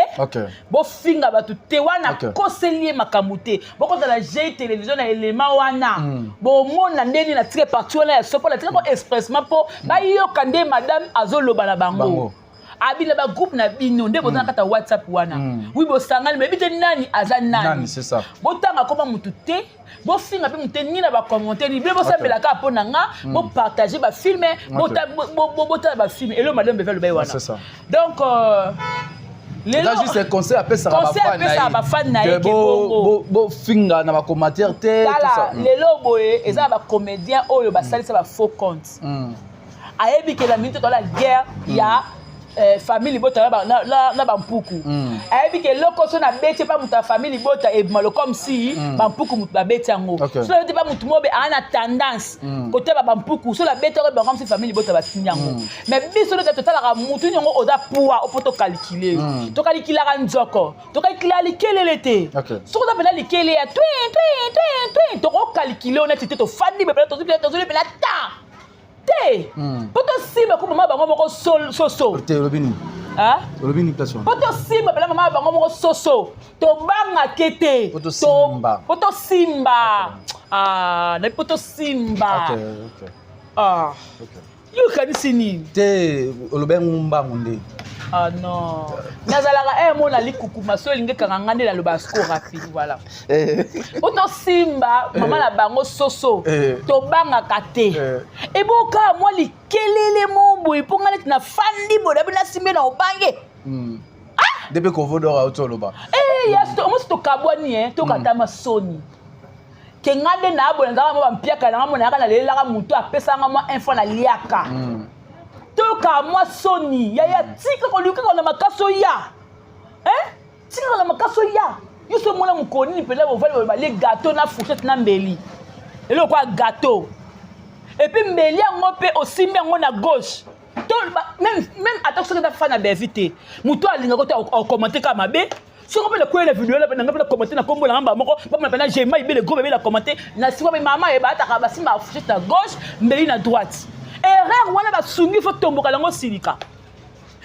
bofinga bato te. Wana koseli ye makambo te. Bokota na g télévision na elema wana, bomona ndeni natike parti wana ya so mpo natika ko expressement mpo bayoka nde madame azoloba na bango. Abina ba groupe na bino nde boza na kati ya WhatsApp wana. Oui, bosangani, mais bite nani aza nani. C'est ça. Botanga koma mutu te, bofinga pe mutu te ni na ba commentaire ni bino bosambela kaka mpo na nga, bopartage ba film, botala ba film. Elo madame Beva lobai wana. C'est ça. Donc lelo juste conseil apesaka ba fan na ye ke bongo bofinga na ba commentaire te. Tala lelo boye eza ba comédien oyo basalisa ba faux compte. Ayebi ke la minute tola guerre ya famille libota na bampuku. Ayebi ke eloko so nabeti pa moto ya famille libota ebima comme si bampuku moto babeti yango. So nabeti pa moto mobe aa na tendance koteba bampuku, so nabeti yango ebima comme si famille libota batindi yango. Mais biso nde totalaka motu yango oza poids opo tokalkile. Tokalkilaka nzoko, tokalkilaka likelele te. Soki oza mpena likele ya twin twin twin twin, tokokalkile o neti te. Tofandi bepena, tozoli mpena ta te mpo tosimba ko mama bango moko soso. Te, olobi nini? Olobi nini place? Mpo tosimba mpena mama bango moko soso, tobangake te. Po tosimba. Po tosimba nayebi mpo tosimba. Yo okanisi nini? Te, olobi yango mbangu nde. Ah non, nazalaka mo na likukuma so elingi ekanga nga nde naloba sco rapide. Voilà, po tosimba mama na bango soso, tobangaka te. Eboka mwa likelele mo boye mpo nga neti nafandi boye, nabi nasimbe na obange. Nde mpe kovodor auti oloba. Omosi tokabwani, tokatama soni ke nga nde nabola nzaka mwa bampiaka nanga mo nayaka nalelelaka motu apesanga mwa info naliaka. Toyoka mwa soni yaya, tika koluka na makasi oya, tika na makasi oya. Yo so omona mokolo nini mpenza bovali balie gâteau na fourchette na mbeli, eloko ya gâteau, et puis mbeli yango mpe osimbi yango na gauche to même ata soki eza fan na Belvi te, moto alingaka te okommente kaka mabe. Soki mpe nakweli na video nanga mpe na commenter na kombo nanga moko, bamona mpena Jema Ibele gros bebe na commenter na sima mpe mama ye baataka basimba fourchette na gauche, mbeli na droite. Erreur wana basungi fo tomboka yango silika.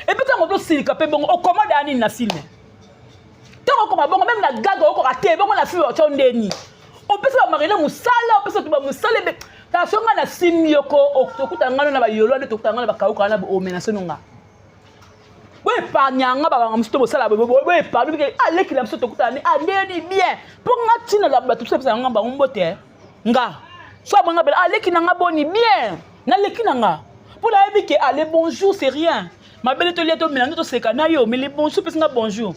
Et puis ntango tosilika mpe bongo okomode ya nini na film, ntango okoma bongo même na gaga okoka te bongo na film otyo ndeni opesa bamarile mosala, opesa bato bamosala ebe. Tala, so ngai nasimbi yoko tokuta ngano na bayolo nde tokuta ngano na bakauka wana omena sono nga boépargne nga babanga mosusu to bosala boépargne bike aleki na biso tokutana nde andeni bien mpo nga ntina na bato biso epesa nga bango mbote. Nga so abanga bela aleki na nga boni bien, naleki na nga mpo nayebi ke ale bonjour c'est rien. Mabele tolia, tomela nde toseka na yo, mais le bonjour pesi nga bonjour.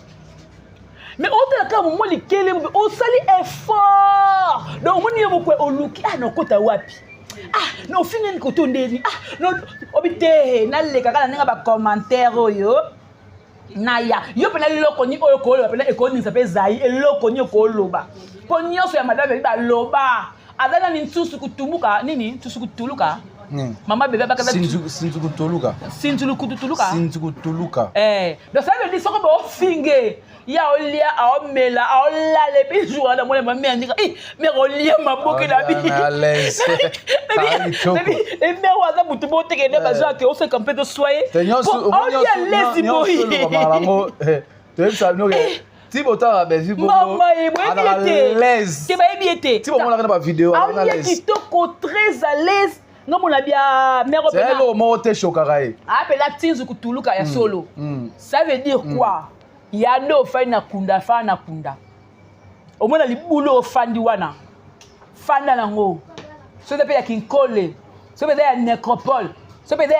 Mais otala kaka momwa likele osali effort, donc omoni yo moko oluki ah nakota wapi, ah na ofingani koto ndeni, ah no obi te naleka kaka na ndenge bacommentaire oyo naya yo mpena eloko nini oyo koloba mpena ekoningisa mpe ezai eloko nini okoloba mpo nyonso ya madame ebi baloba aza nani nsusu kutumbuka nini nsusu kutuluka. Mama bebe abaka. Sinzukutuluka. Sinzulukututuluka. Sinzukutuluka. Eh, donc ça veut dire soko bofinge ya olia, aomela, aolala, et puis jour wana mona mami andika eh mère olia maboke na bi mère aza butu boteke nde bazwa ke oseka mpe toswaye olia lesi boye. Yango toyebisa bino ke ti botala Belvi mama ye boyebi ye te ke bayebi ye te. Ti bomonaka na bavideo. Aolia kitoko, très à l'aise. Nga mona bia mère. Eloko moko te shokaka ye. Apela tinzu kutuluka ya solo. Ça veut dire quoi? Ya nde ofandi na kunda, fanda na kunda, omona libulu ofandi wana, fanda nango. Soki eza mpe ya kinkole, soki eza ya nécropole, soki eza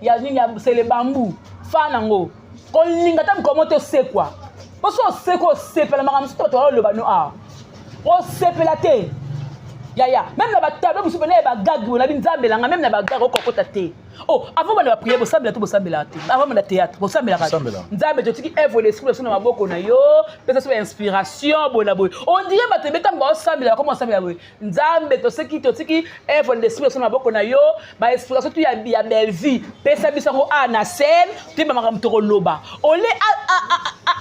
ya nini ya selebambu, fanda nango. Kolinga ta mokomo te osekwa, mpo so osekwa osepela makambo mosusu bato baoloba no awa osepela te yaya. Même na batableau mosusu pene ya bagag onabi nzambelanga, même na bagag okokota te. Oh, avant bana baprière bosambela to bosambelaka te? Avant bana théâtre bosambelaka te? Nzambe, totiki œuvre l'esprit na biso na maboko na yo, pesa so bainspiration boye na boye. On dirait bato ebe ntango baosambela bakoma osambela boye: Nzambe, toseki, totiki œuvre l'esprit na biso na maboko na yo, bainspiration tu ya belle vie pesa biso yango a na scène, toyeba makambo tokoloba. Ole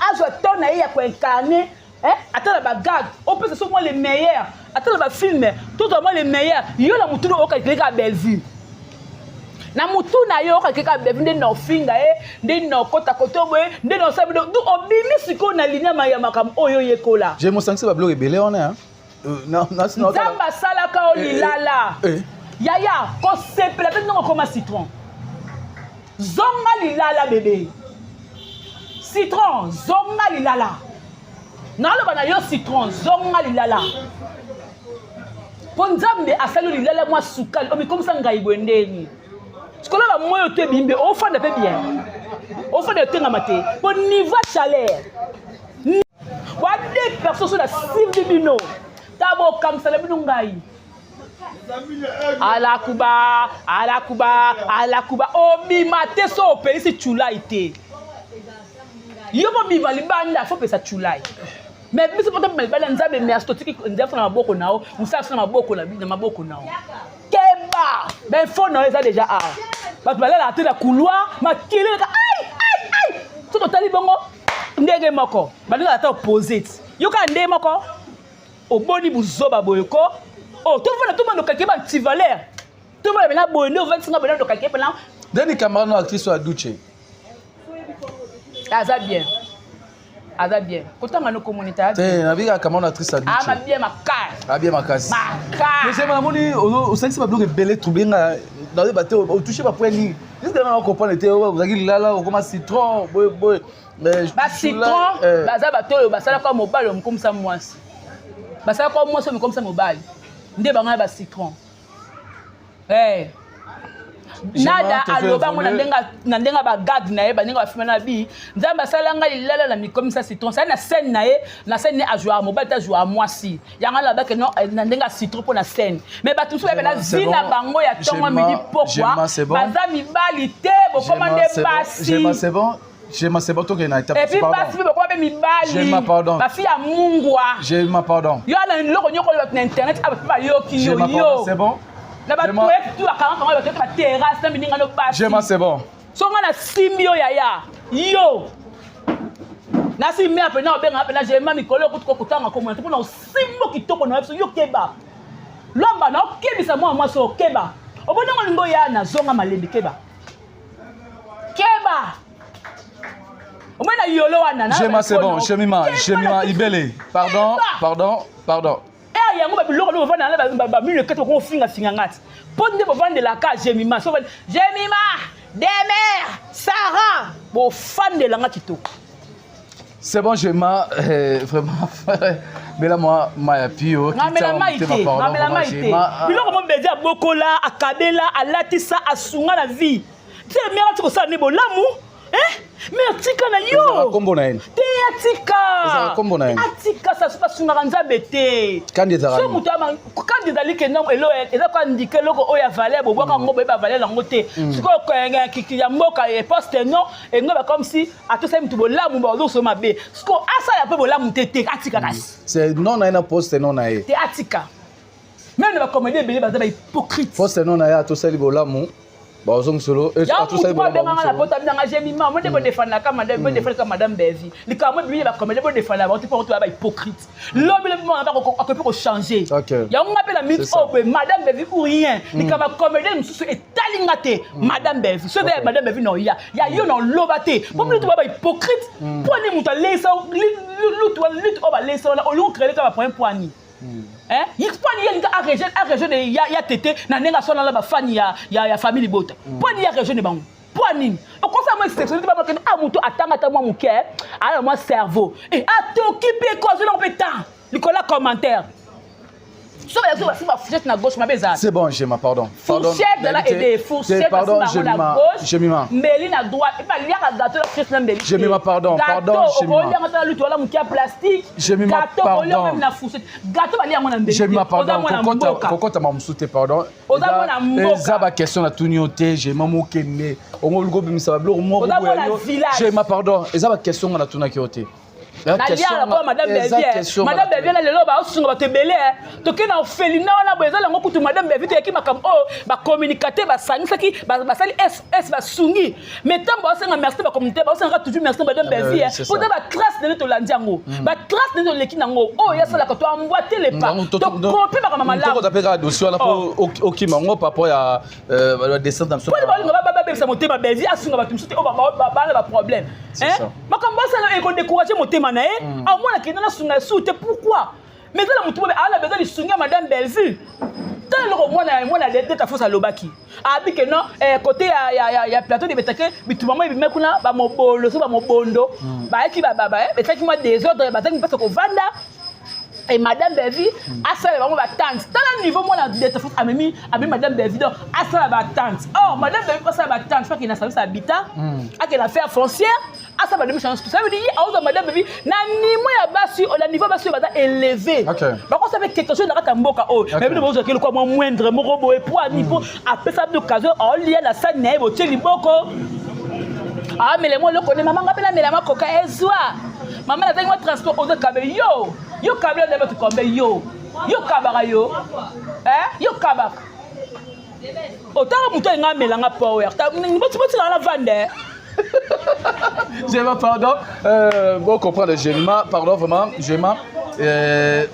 azwa temps na ye ya koincarner, ata na bagag opesa so mwa le meilleur, ata na bafilm tozwa mwa le meilleur. Yo na motuna okalkile kaka Bellevue, na mutu na yo okaki kaka Bellevue nde na ofinga ye, nde na okota koto boye, nde na osala bino du obimi sikoyo na linyama ya makambo oyo oyekola. Je mosangisi babiloko ebele wana. Nzambe asalaka o lilala yaya kosepela mpe ndenge okoma citron. Zonga lilala bebe. Citron, zonga lilala. Naloba na yo citron, zonga lilala. Mpo Nzambe asali lilala mwa sukali, omikomisa ngai boye ndeni. Sikola ba moyo to ebimbe, ofanda pe bien. Ofanda otengama te. Mpo niveau chaleur. Ba deux personnes so na simbi bino. Ta bokamisa na bino ngai. Alakuba, alakuba, alakuba. Obima te so opelisi chulai te. Yo bobima libanda fo pesa chulai. Mais biso poto bima libanda Nzambe merci totiki nzambe na maboko na yo, mosala na maboko na na maboko na yo. Keba! Ben fo na yo eza déjà awa. Bato balalaka te na couloir, makelele ka ai ai ai. So totali bongo ndenge moko. Balingaka ata opposite. Yoka ndenge moko. Oboni buzoba boye ko oh tovanda tobanda okake ba antivaleur tobanda pena boye nde ovandisi nga boye okake pena Deni camarade no actrice oyo aduche aza bien aza bien kotanga no komoni ta te nabika camarade actrice aduche ama bien makasi ah bien makasi makasi mais j'aime namoni osalisi babiloko ebele trouble nga nazoyeba te otouche bapoint nini jusque na comprendre te ozalaki lilala okoma citron boye boye. Ba citron eh. Baza bato oyo basalaka mobali omikomisa mwasi, basalaka mwasi omikomisa mobali, nde bango na ba citron eh. Nada aloba yango na ndenge ba gag na ye, bandenge bafima na bi Nzambe asala ngai lilala na mikomisa citron. Sali na scène na ye, na scène ne ajouaka mobali te, ajouaka mwasi. Yango alobaki no eh, na ndenge ya citron mpo na scène. Mais bato mosusu bayeba na vie na bango ya ntongo midi pokwa baza mibali te, bokoma nde basi. C'est bon. Jema, c'est bon, tokende na étape. Et puis basi mpe bakoma mpe mibali. Jema, pardon. Bafi ya mungwa. Jema, pardon. Yo na eloko nyoko oyo bato na internet awa mpe bayoki yo. Yo. C'est bon. Na ba toilette tout bakanga kanga ba toilette ba terrasse na mininga no basi. Jema, c'est bon. So nga na simbi yo yaya. Yo. Nasi mea pena obenga pena Jema mikolo kutu kokutanga komona te mpona osimbo kitoko na biso yo keba. Lomba na okebisa mwana mwasi okeba. Obonongo lingo ya na zonga malembe keba. Keba. Omoni na yolo wana. Jema c'est bon, Jemima, Jemima Ibele. Pardon, pardon, pardon. Eh yango ba biloko no bavanda na ba mino kati ko finga finga ngati. Po nde bovandelaka Jemima. So Jemima, Demer, Sarah, bofandela nga kitoko. C'est bon, Jema, euh, vraiment, bela moi maya pio. Ngamela mai te, ngamela mai te. Biloko mo bezi abokola, akabela, alatisa, asunga na vie. Te mère ati kosala ne bolamu, eh? Mais atika na yo. Kombo na ye. Te atika. Ezala kombo na ye. Atika sa basungaka Nzambe te. Kandi ezala. So moto ama kandi ezali ke non elo eza kwa ndike eloko oyo ya valeur bobwaka ngo boyeba valeur yango te. Sikoyo ya mboka e poste non engo ba comme si atosali moto bolamu baozoso mabe siko asala mpe bolamu te te atika kasi c'est non na ye na poste non na ye te atika meme na bacomédie ebele baza bahypocrite poste non na ye atosali bolamu bazongisolo abenganga na poto abinanga jemima mo nde bodefandaka madame bodefandaka madame Bevi likambo ebimi ya bacomédie bodefanda bango te mpo toya bahypocrite lobi lobi mwana akoki kochange yango nga mpe na minute oyo boye madame Bevi ou rien likambo ya comédie mosusu etali nga te madame Bevi soki ya madame Bevi na oya ya yo na oloba te mpo bino toba bahypocrite mpo ani moto aleisa lutu wana lutu oyo baleisa wana olingi ocrele kaka baproblème mpo ani mpo ani ye alingi arejoindre ya tete na ndenge aswana na bafani ya famille libota mpo ani ye arejoindre bango mpo nini okosala mwa exception te bamakende a moto atanga ata mwa moke aya mwa cerveau e atoki mpe ko azwi nango mpe temps likolo ya commentaire so bayazo basi ba fourchette na gauche mabe ezala c'est bon Jema pardon fourchette na aidé fourchette pardon Jema Jemima mbeli na droite et baliaka gâteau na fourchette na mbeli Jemima pardon pardon Jemima olianga ta lutu wala moke ya plastique Jemima gâteau olianga même na fourchette gâteau balia yango na mbeli Jemima pardon kokota kokota mamusu te pardon oza mwana mboka eza ba question na tuni yo te Jema mokende ongo oluki obimisa ba biloko moko oza mwana village Jema pardon eza ba question nga natunaki yo te naliaka lokola madame Bevie madame Bevie na lelo baosunga bato ebele toke na orphelinat wana boye eza yango kutu madame Bevie toyaki makambo oyo bacommunicateur basangisaki basali ss basungi mais ntango baosenga merci bacommunauté baosengaka toujours merci madame Bevie mpo te batrace ndenge tolandi yango batrace ndenge toleki nango oyo yasalaka to emboite le pas tokopi makambo malamu mpe kaka dossier wana mpo okima yango par rapport ya badescente na biso mpo balinga babebisa motema Bevie asunga bato mosusu te oyo bana baproblème makambo asala ekodécourage motema na ye amona kende nasunga esu te pourquoi mais eza na motu mobe ala besoin lisungi ya madame Bellevue. Tala eloko mwana mwana Delta Force alobaki. Abi que non, eh, côté ya ya ya, ya plateau de Betake, bitumba mo ebima kuna ba mobolo so ba mobondo. Bayaki ba ba ba eh, betaki mwa désordre, bazangi mpasi kovanda. Et Madame Bevi asala bango ba tante. Tala niveau mwana Delta Force amemi amemi Madame Bevi donc asala ba tante. Or Madame Bevi asala ba tante, faut qu'il na service habitat, akende affaire foncière, asala ba démission tout. Ça veut dire aoza Madame Bevi na niveau ya basi, na niveau basi baza élevé. Bakosala mpe quelque chose na kati ya mboka oyo. Mais bino bozwaki lokwa mwa moindre moko boye po ani po apesa bino occasion aolia na sani na ye botie liboko. Amela mwa eloko ne mama nga mpe namela mwa koka ezwa. Mama nazangi mwa transport ozo kabe yo. Yo kabe nde bato kombe yo. Yo kabaka yo. Eh? Yo kabaka. Otanga moto alinga amela nga power. Botikala na vande. Jema, pardon. Bon, comprendre, Jema, pardon, vraiment, Jema.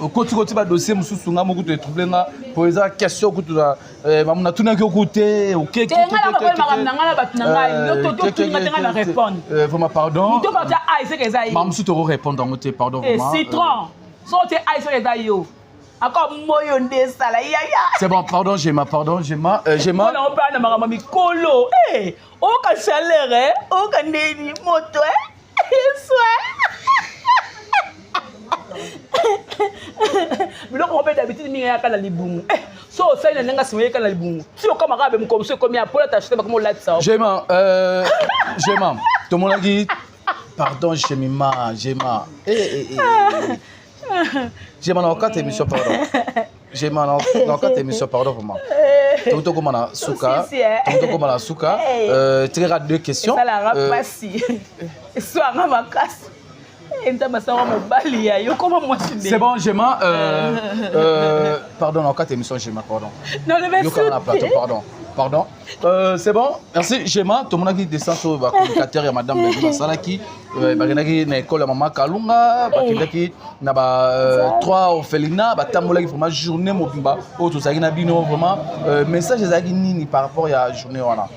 Okoti koti ba dossier mosusu nga moko to trouble nga po eza question kutu na mamu natunaki oku te okeke te nga na makambo na nga na bato na ngai yo to to tuni nga te nga na répondre. Vraiment pardon. Moto batia a eseke eza ye. Mamu mosusu toko répondre yango te, pardon vraiment. Citron so te a eseke eza yo. Encore moyo nde esala yaya. C'est bon, pardon Jema, pardon Jema, Jema. Mpona opaya na makambo mikolo. Eh, oyoka chaleur eh, oyoka ndeni moto eh. Eswe. Biloko moko mpe d'habitude mingi eyaka na libumu. Eh, so osali na ndenge nsima eyaka na libumu. Si okoma kaka be mokolo mosusu ekomi ya pola tachete bakoma olatisa. Jema, Jema, tomonaki pardon Jemima, Jema. Eh, eh, eh. Jema na okata émission pardon. Jema na okata émission pardon vraiment. Tokoma na suka. Tokoma na suka. Tikaka deux questions. Esalaka pasi. Eswanga makasi. Nzambe asango mobali ya yo koma mwasi nde. C'est bon Jema, pardon na okata émission Jema pardon. Non le Yoka na plateau pardon. Pardon. C'est bon. Merci Jema, tomonaki descente oyo ba communicateur ya madame Belvi basalaki bakendaki na école ya mama Kalunga, bakendaki na ba trois orphelinat, batambolaki vraiment journée mobimba oyo tozalaki na bino vraiment. Message ezalaki nini par rapport ya journée wana?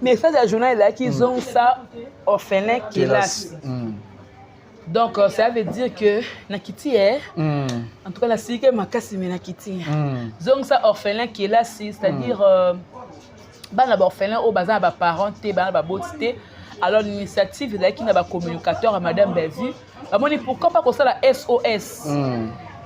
Message ya journée ezalaki zongisa orphelin kelasi. Donc ça veut dire que nakiti eh en tout cas nasilike makasi me nakiti. Zongisa orphelin kelasi, c'est-à-dire bana ba orphelin oyo baza na ba parents te, bana ba boti te. Alors l'initiative ezalaki na ba communicateur ya Madame Belvi. Bamoni pourquoi pas kosala SOS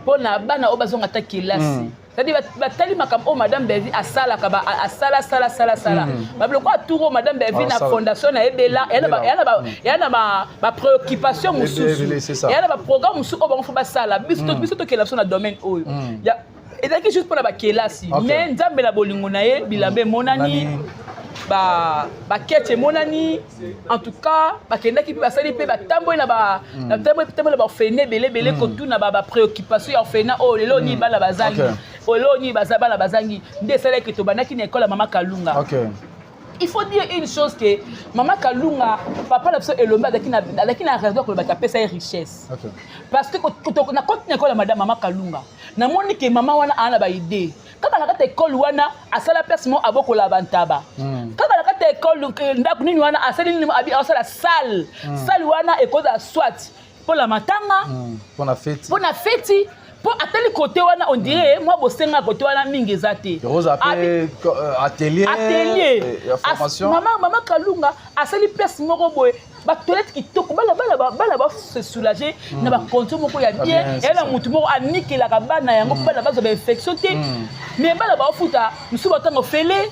mpona bana oyo bazonga ata kelasi. C'est-à-dire batali makambo oyo Madame Belvi asalaka, asala sala sala sala. Babiloko ya tour oyo Madame Belvi na fondation na ye Bela, eya na ba préoccupation mosusu, eya na ba programme mosusu oyo bango fo basala. Biso biso tokela biso na domaine oyo. Ezalaki juste mpona bakelasi, mais Nzambe na bolingo na ye bilamba emonani, bakete emonani. En tout cas bakendaki mpe basali mpe batamboli na batamboli na baorphelinat ebele ebele kotuna ba préoccupation ya orphelinat oyo lelo nini bana bazangi, lelo nini bana bazangi. Nde esalaki tobandaki na école ya Mama Kalunga. Il faut dire une chose que Mama Kalunga, papa na biso Elombe azalaki na raison kolobaki apesa ye richesse. Parce que na koti na école ya madame Mama Kalunga, namoni ke mama wana aa na ba idée. Kaka na kati école wana asala place moko abokola bantaba. Kaka na kati école ndako nini wana asali nini abi asala salle. Salle wana ekozala soit mpo na matanga, mpona feti, mpona feti, mpo atali kote wana on dirait mwa bosenga kote wana mingi eza te. Atelier, atelier ya formation. Mama Kalunga asali place moko boye, batoilette kitoko, bana bana bana base soulager na bacondition moko ya bien. Eya na motu moko anikelaka bana yango, bana bazwa bainfection te. Mais bana baofuta mosusu batanga ofele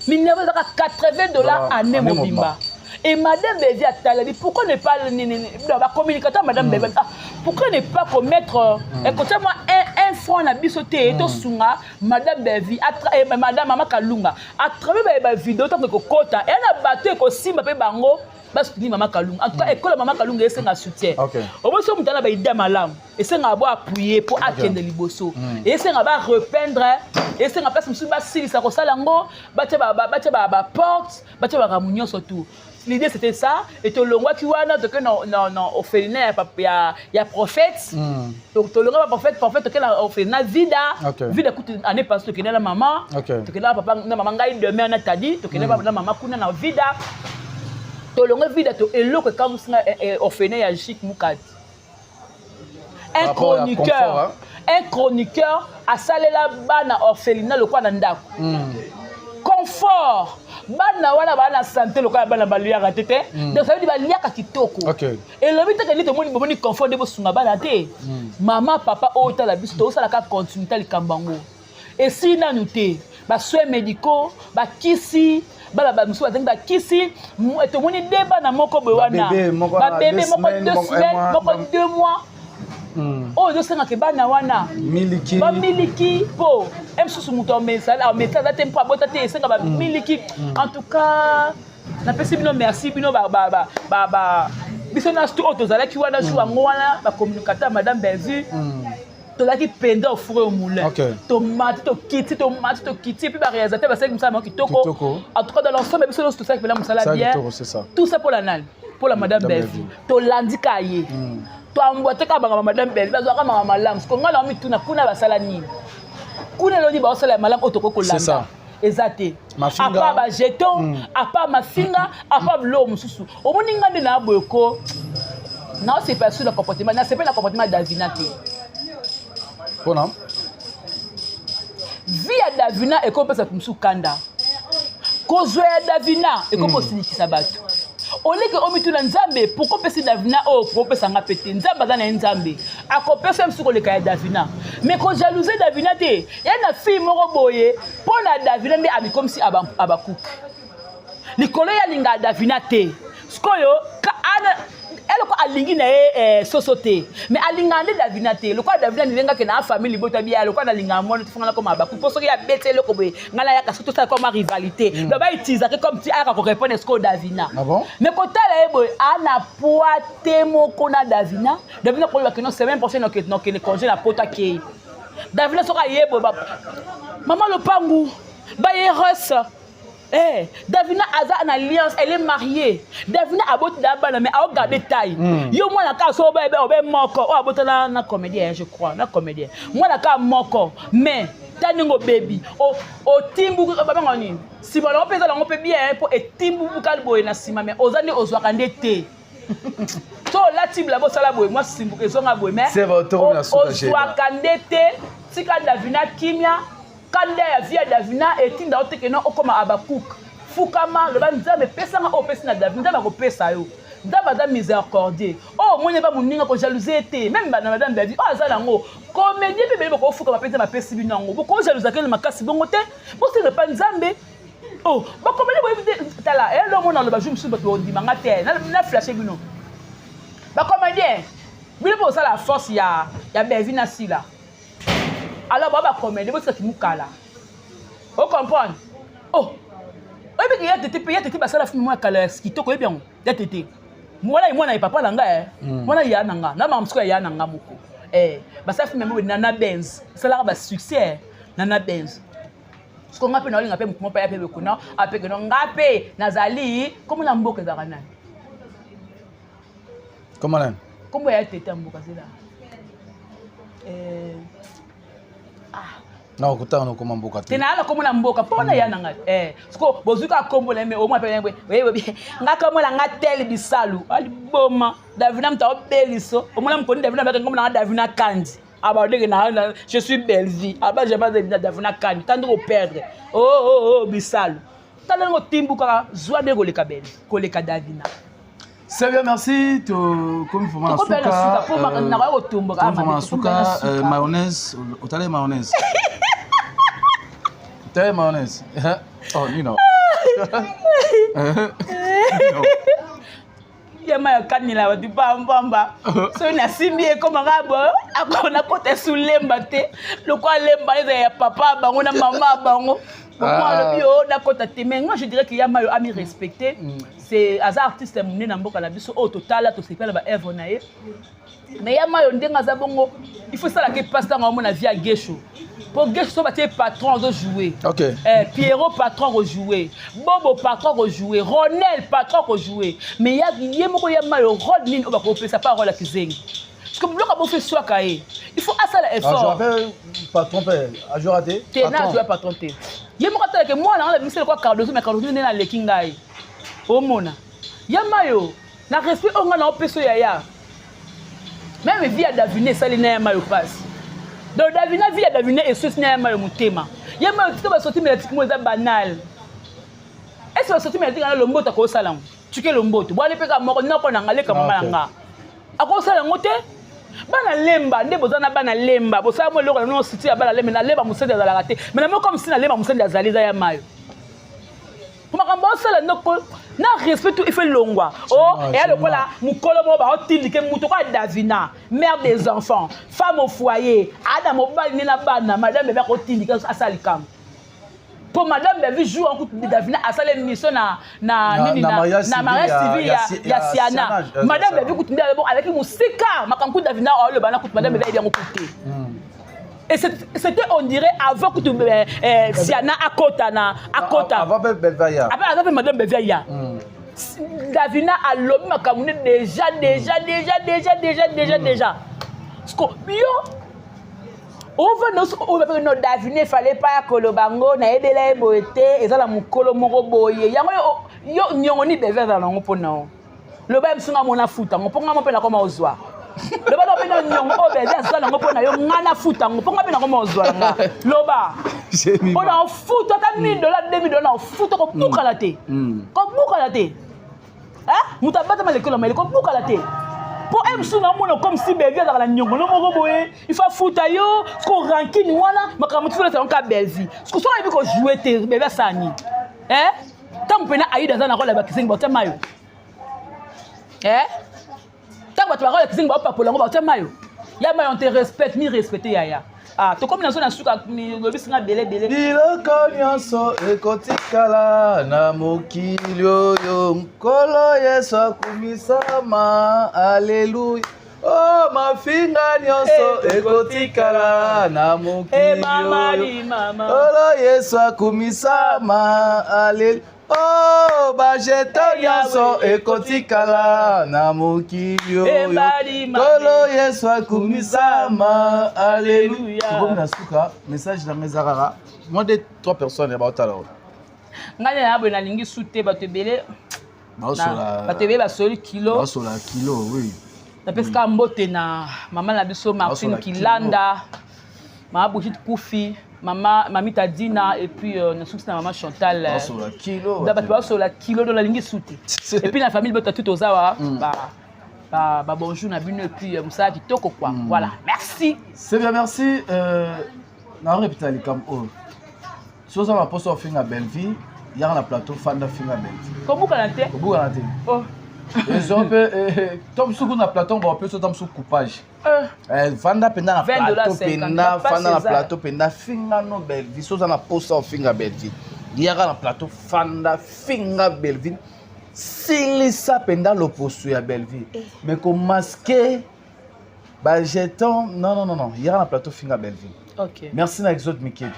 minerval ezaka 80 $ année mobimba. Et Madame Bevi atalabi, pourquoi ne pas bacommunicateur Madame Bevi, ah, pourquoi ne pas commettre écoutez moi un franc na biso te tosunga Madame Bevi, Madame Mama Kalunga à travers ba vidéo ntango ekokota eya na bato ekosimba mpe bango basoutenir Mama Kalunga. En tout cas école ya Mama Kalunga esenga soutien. Obosi moto ana baidée malamu, esengaka bo appuyer mpo akende liboso, esenga ba repeindre, esenga place mosusu basilisa kosala yango, batia baporte, batia makambo nyonso tout. L'idée c'était ça. Et tolongwaki wana, toke na orphelinat ya prophète. Tolongwa ba prophète, toke na orphelinat Vida. Vida kutu année passée tokende na mama, tokende na papa na mama ngai demain na tadi tokende na mama kuna na Vida. Tolongwe Vida to eloko ekamwisi nga, orphelinat ya Chic Mukadi, un chroniqueur. Un chroniqueur asalela bana orphelinat lokola na ndako. Confort, bana wana baa na santé lokola bana baliaka te te. Donc ça veut dire baliaka kitoko. Elobi te ke tomoni, bomoni confort nde bosunga bana te. Mama, papa oyo otala biso, tozosalaka continuité likambo yango esili nanu te. Basoins médicaux, bakisi bana bamosusu bazangi bakisi. Tomoni de bana moko boye wana, Babebe moko wana, babebe deux moko semaines, deux moko un semaines, mois, moko 2 mois. Oyo ezosengaka bana wana miliki. Bamiliki, mpo e mosusu moto amesa aza te, mpo abota te, esenga bamiliki. En tout cas, napesi bino merci, bino biso na stu oyo tozalaki wana jour yango wana, bacommunicateur madame Bellevue. Tozalaki mpenza au four et au moulin. Tomati, tokiti, tomati, tokiti, et puis baréalisateur basalaki mosala bango kitoko. Kitoko. En tout cas, dans l'ensemble, biso nyonso tosalaki mpenza mosala Ça, bien. kitoko, c'est ça. Tout ça mpo la nani? Mpo la madame Madame Bellevue. Bellevue. Tolandi ka ye, toambwa te kaka bangama madame Bellevue bazwaka maka malamu. Siko ngai na mituna, kuna basala nini? Kuna eloni baosala ya malamu oyo tokoki C'est ça. kolanda eza te. Mafinga. À part bajeton, à part mafinga, à part biloko mosusu. Omoni ngai nde na boye ko naosepela su na comportement, nasepeli na comportement ya Davina te. Mpona Vie ya Davina ekopesa bato mosusu kanda. Kozwa ya Davina ekomi kosilikisa bato. Oleke omituna: Nzambe, pourquoi opesi Davina oyo? Pourquoi opesanga mpe te? Nzambe aza na ye, Nzambe akopesa mosusu koleka ya Davina, mais kojalouser Davina te. Ya na fille moko boye, mpo na Davina nde amikomisi abakuki likolo ye alingaka Davina te. Sikoyo eloko alingi na ye soso te, mais alingaka nde Davina te. Lokola Davina nilengaki na famille libota bia, lokola nalingaka mwana te, fanga nakoma baku, mpo soki abeti eloko boye, ngai nayaka soki tosala koma rivalité. Donc bautilisaki comme ti ayaka korépondre sikoyo Davina. Ah bon? Mais kotala ye boye, ana poids te moko na Davina. Davina koloba keno semaine prochaine nokende congé na poto, akei. Davina soki aye boye, mama lopangu baye ros. Eh, Davina aza en alliance, elle est mariée. Davina aboti da bana, mais aogarde taille. Yo mwana ka so obe obe moko, o abota na comédien, je crois, na comédien. Mwana ka moko, mais taningo baby. O o timbu ba bango nini? Sima na opeza lango pe bien po etimbu bukal boye na sima, mais oza nde ozwaka nde te. So olati bila bosala boye, mwa simbuka ezonga boye, mais C'est vrai, tokomi na suka, ozwaka nde te. Tika Davina kimia. Kanda ya vie ya Davina etinda yo te kena okóma abakuk. Fukama, loba: Nzambe, epesanga oyo opesi na Davina. Nzambe akopesa yo. Nzambe aza miséricordieux. Oyo omoni ba moninga, kojalouser ye te. Même na madame Davi oyo aza nango, comédien mpe ebele bokofukama mpe Nzambe apesi bino yango. Bokojalouser makasi bongo te, bosenga epa Nzambe. Oh, bacomédien boyebi te. Tala, elongo na loba jour mosusu, bato bondimanga te, na flashe bino bacomédien. Bino mpe osala force ya Bevi na Sila. Alors ba bacomédien, botikaki mokala, ocomprendre? Oh, oyebiki ya tete mpe ya tete basala film moko ya kala ya kitoko, oyebi yango? Ya tete mwana ye, mwana ye papa na nga, mwana ya na nga na mama mosuku ya na nga moko. Basala film yango Nana Benz, esalaka basuccès Nana Benz. Siko nga mpe naolinga mpe motu moko mpe ya mpe bekuna apekeno nga mpe nazali kombo na mboka ezalaka nani? Comment nani? Kombo ya tete ya mboka zela. Na okotanga na okoma mboka te. Te. Na kombo na mboka mpo na ya na ngai. Siko bozwi kaka kombo na ye, mais omwa mpe oyebi nga kombo na nga tel bisalu aliboma Davina, moto aobeliso omona mokoni Davina bake kombo na nga Davina Kandi abadeke na je suis Bellevie aba jamais Davina Kandi tandi koperdre. Oh, oh, oh, bisalu, tala ndenge otimbu kaka, zwa nde koleka Bellevie, koleka Davina. C'est bien, merci. Comme vraiment Tokomi na suka, po nakoya kotomboka. Ah, vraiment mabe, na tokomi na suka, suka. Mayonnaise, otale mayonnaise. Otale mayonnaise. Oh, Nino. Nino. Yama yokanela bato pambamba, soki nasimbi ekomaka boye, akona kota esulemba te lokola lemba ezala ya papa bango na mama bango. Ah. Alobi o nakota te, mais moi je dirais que yama yo ami respecté, c'est aza artiste monene na mboka na biso oyo totala, tosepela na baœuvre na ye. Mais yama yo, ndenge aza bongo, il faut esalaka epasi ntango amona vie ya Gesho, mpo Gesho so batie patron azojoue. Pierrot patron kojouer, Bobo patron kojouer, Ronel patron kojouer, mais ya ye moko ya mayo, rôle nini oyo bakopesa pa rôle ya kizengi? Parce que biloko abofi eswaka ye, il faut asala Ah, je effort. rappelle, patron père, a joué raté. Te, na ajoue patron te. Ye moko atalake mwana wana bimisele kwa Cardozo, mais Cardozo nde naleki ngai. Omona ya mayo na respect oyo ngai na opesa oyo yaya, même vie ya Davine esali na ya mayo mpasi. Donc Davina, vie ya Davina esusi na ya mayo motema. Ya mayo tika ba sortie médiatique mo eza banal. Est-ce que ba sortie médiatique na lomboto akosala yango? Tuke lomboto. Bwale pe ka moko noko na ngaleka mama na nga. Akosala yango te? Bana lemba nde boza na bana lemba bosala mo eloko na bino siti ya bana lemba na lemba mosali azalaka te mais na moko comme si na lemba mosali azali eza ya mayo. Po makambo osala noko na respect tout il faut longwa. Oh, eya lokola mukolo moko baotindike moto kwa Davina, mère des enfants, femme au foyer, ada mobali ne na bana, madame bebe akotindike asala likambo. Po madame bebe jour anku Davina asala émission na na nini na na mariage civil ya ya Siana. Madame bebe kutu nde avec musika makambo Davina oloba na kutu madame bebe ayebi yango kutu te. Et c'était on dirait avant que tu euh, euh, Siana akota na akota. Avant Belvia. Avant avant madame Belvia ya. Davina alobi makambo ne déjà déjà déjà déjà déjà déjà déjà. Sko yo ovanda oyo bapeke no Davina efale pa ya koloba ngo nayebela ye boye te eza na mokolo moko boye yango yo niongo ni Belvia azala nango mpo na yo. Loba ye biso nga mona futa ngo mpo nga mo mpe nakoma ozwa. Loba no mpe na niongo oyo Belvia aza nango mpo na yo nga nafuta ngo mpo nga mpe nakoma ozwa nga. Loba mpo na ofuta ata 1000 dollars 2000 dollars na ofuta kobukana te. Kobukana te. Moto abatama lekolo mayele kobukana te. Po e mosusu naomona comme si Belvie azalaka na niongo no moko boye il faut afuta yo siko rancune wana makambo mosusu olesa yango ka Belvie siko soki ayebi kojoue te Belvie asala nini? Ntango mpena Aida aza na role ya bakizengi baotia mayo. Ntango bato barola kizengi baopapola yango baotia mayo. Ya mayo on te respecte, mi respecte yaya. Ah, tokomi na zo na suka lobisi nga bele bele. Biloko nyonso ekotikala na mokili oyo Nkolo Yesu akumisama, aleluya. Oh, mafinga nyonso ekotikala na mokili oyo Nkolo Yesu akumisama, aleluya. Oh, bajeto nyonso ekotikala na mokili oyo Nkolo Yesu akumisama, aleluya. Tokomi na suka, message na ngai eza kaka moi de trois personnes ya baotala oyo. Ngai na boye nalingi su te bato ebele. Bato ebele basoli kilo. Basola kilo, oui. Napesi kaka mbote na mama na biso Martine Kilanda, mama Brigitte Kufi, mama Mamita Dina et puis nasukisi na mama Chantal. Basola kilo. Da bato basola kilo do nalingi su te. Et puis na famille bota tout ozawa ba ba, ba bonjour na bino et puis mosala kitoko quoi. Voilà, merci. C'est bien, merci. Na répéter likambo oyo. Soza na poso ofinga Bellevue, yaka na plateau fanda finga Bellevue. Kobukana te. Kobukana te. Oh. Ezo pe tom suku na plateau ba pe so coupage. Fanda penda na plateau penda, fanda na plateau penda finga no Bellevue. Soza na poso ofinga Bellevue. Yaka na plateau fanda finga Bellevue. Silisa penda loposo ya Bellevue. Mais ko masquer ba jeton non non non non, yaka na plateau finga Bellevue. OK. Merci na Exode Mikebi.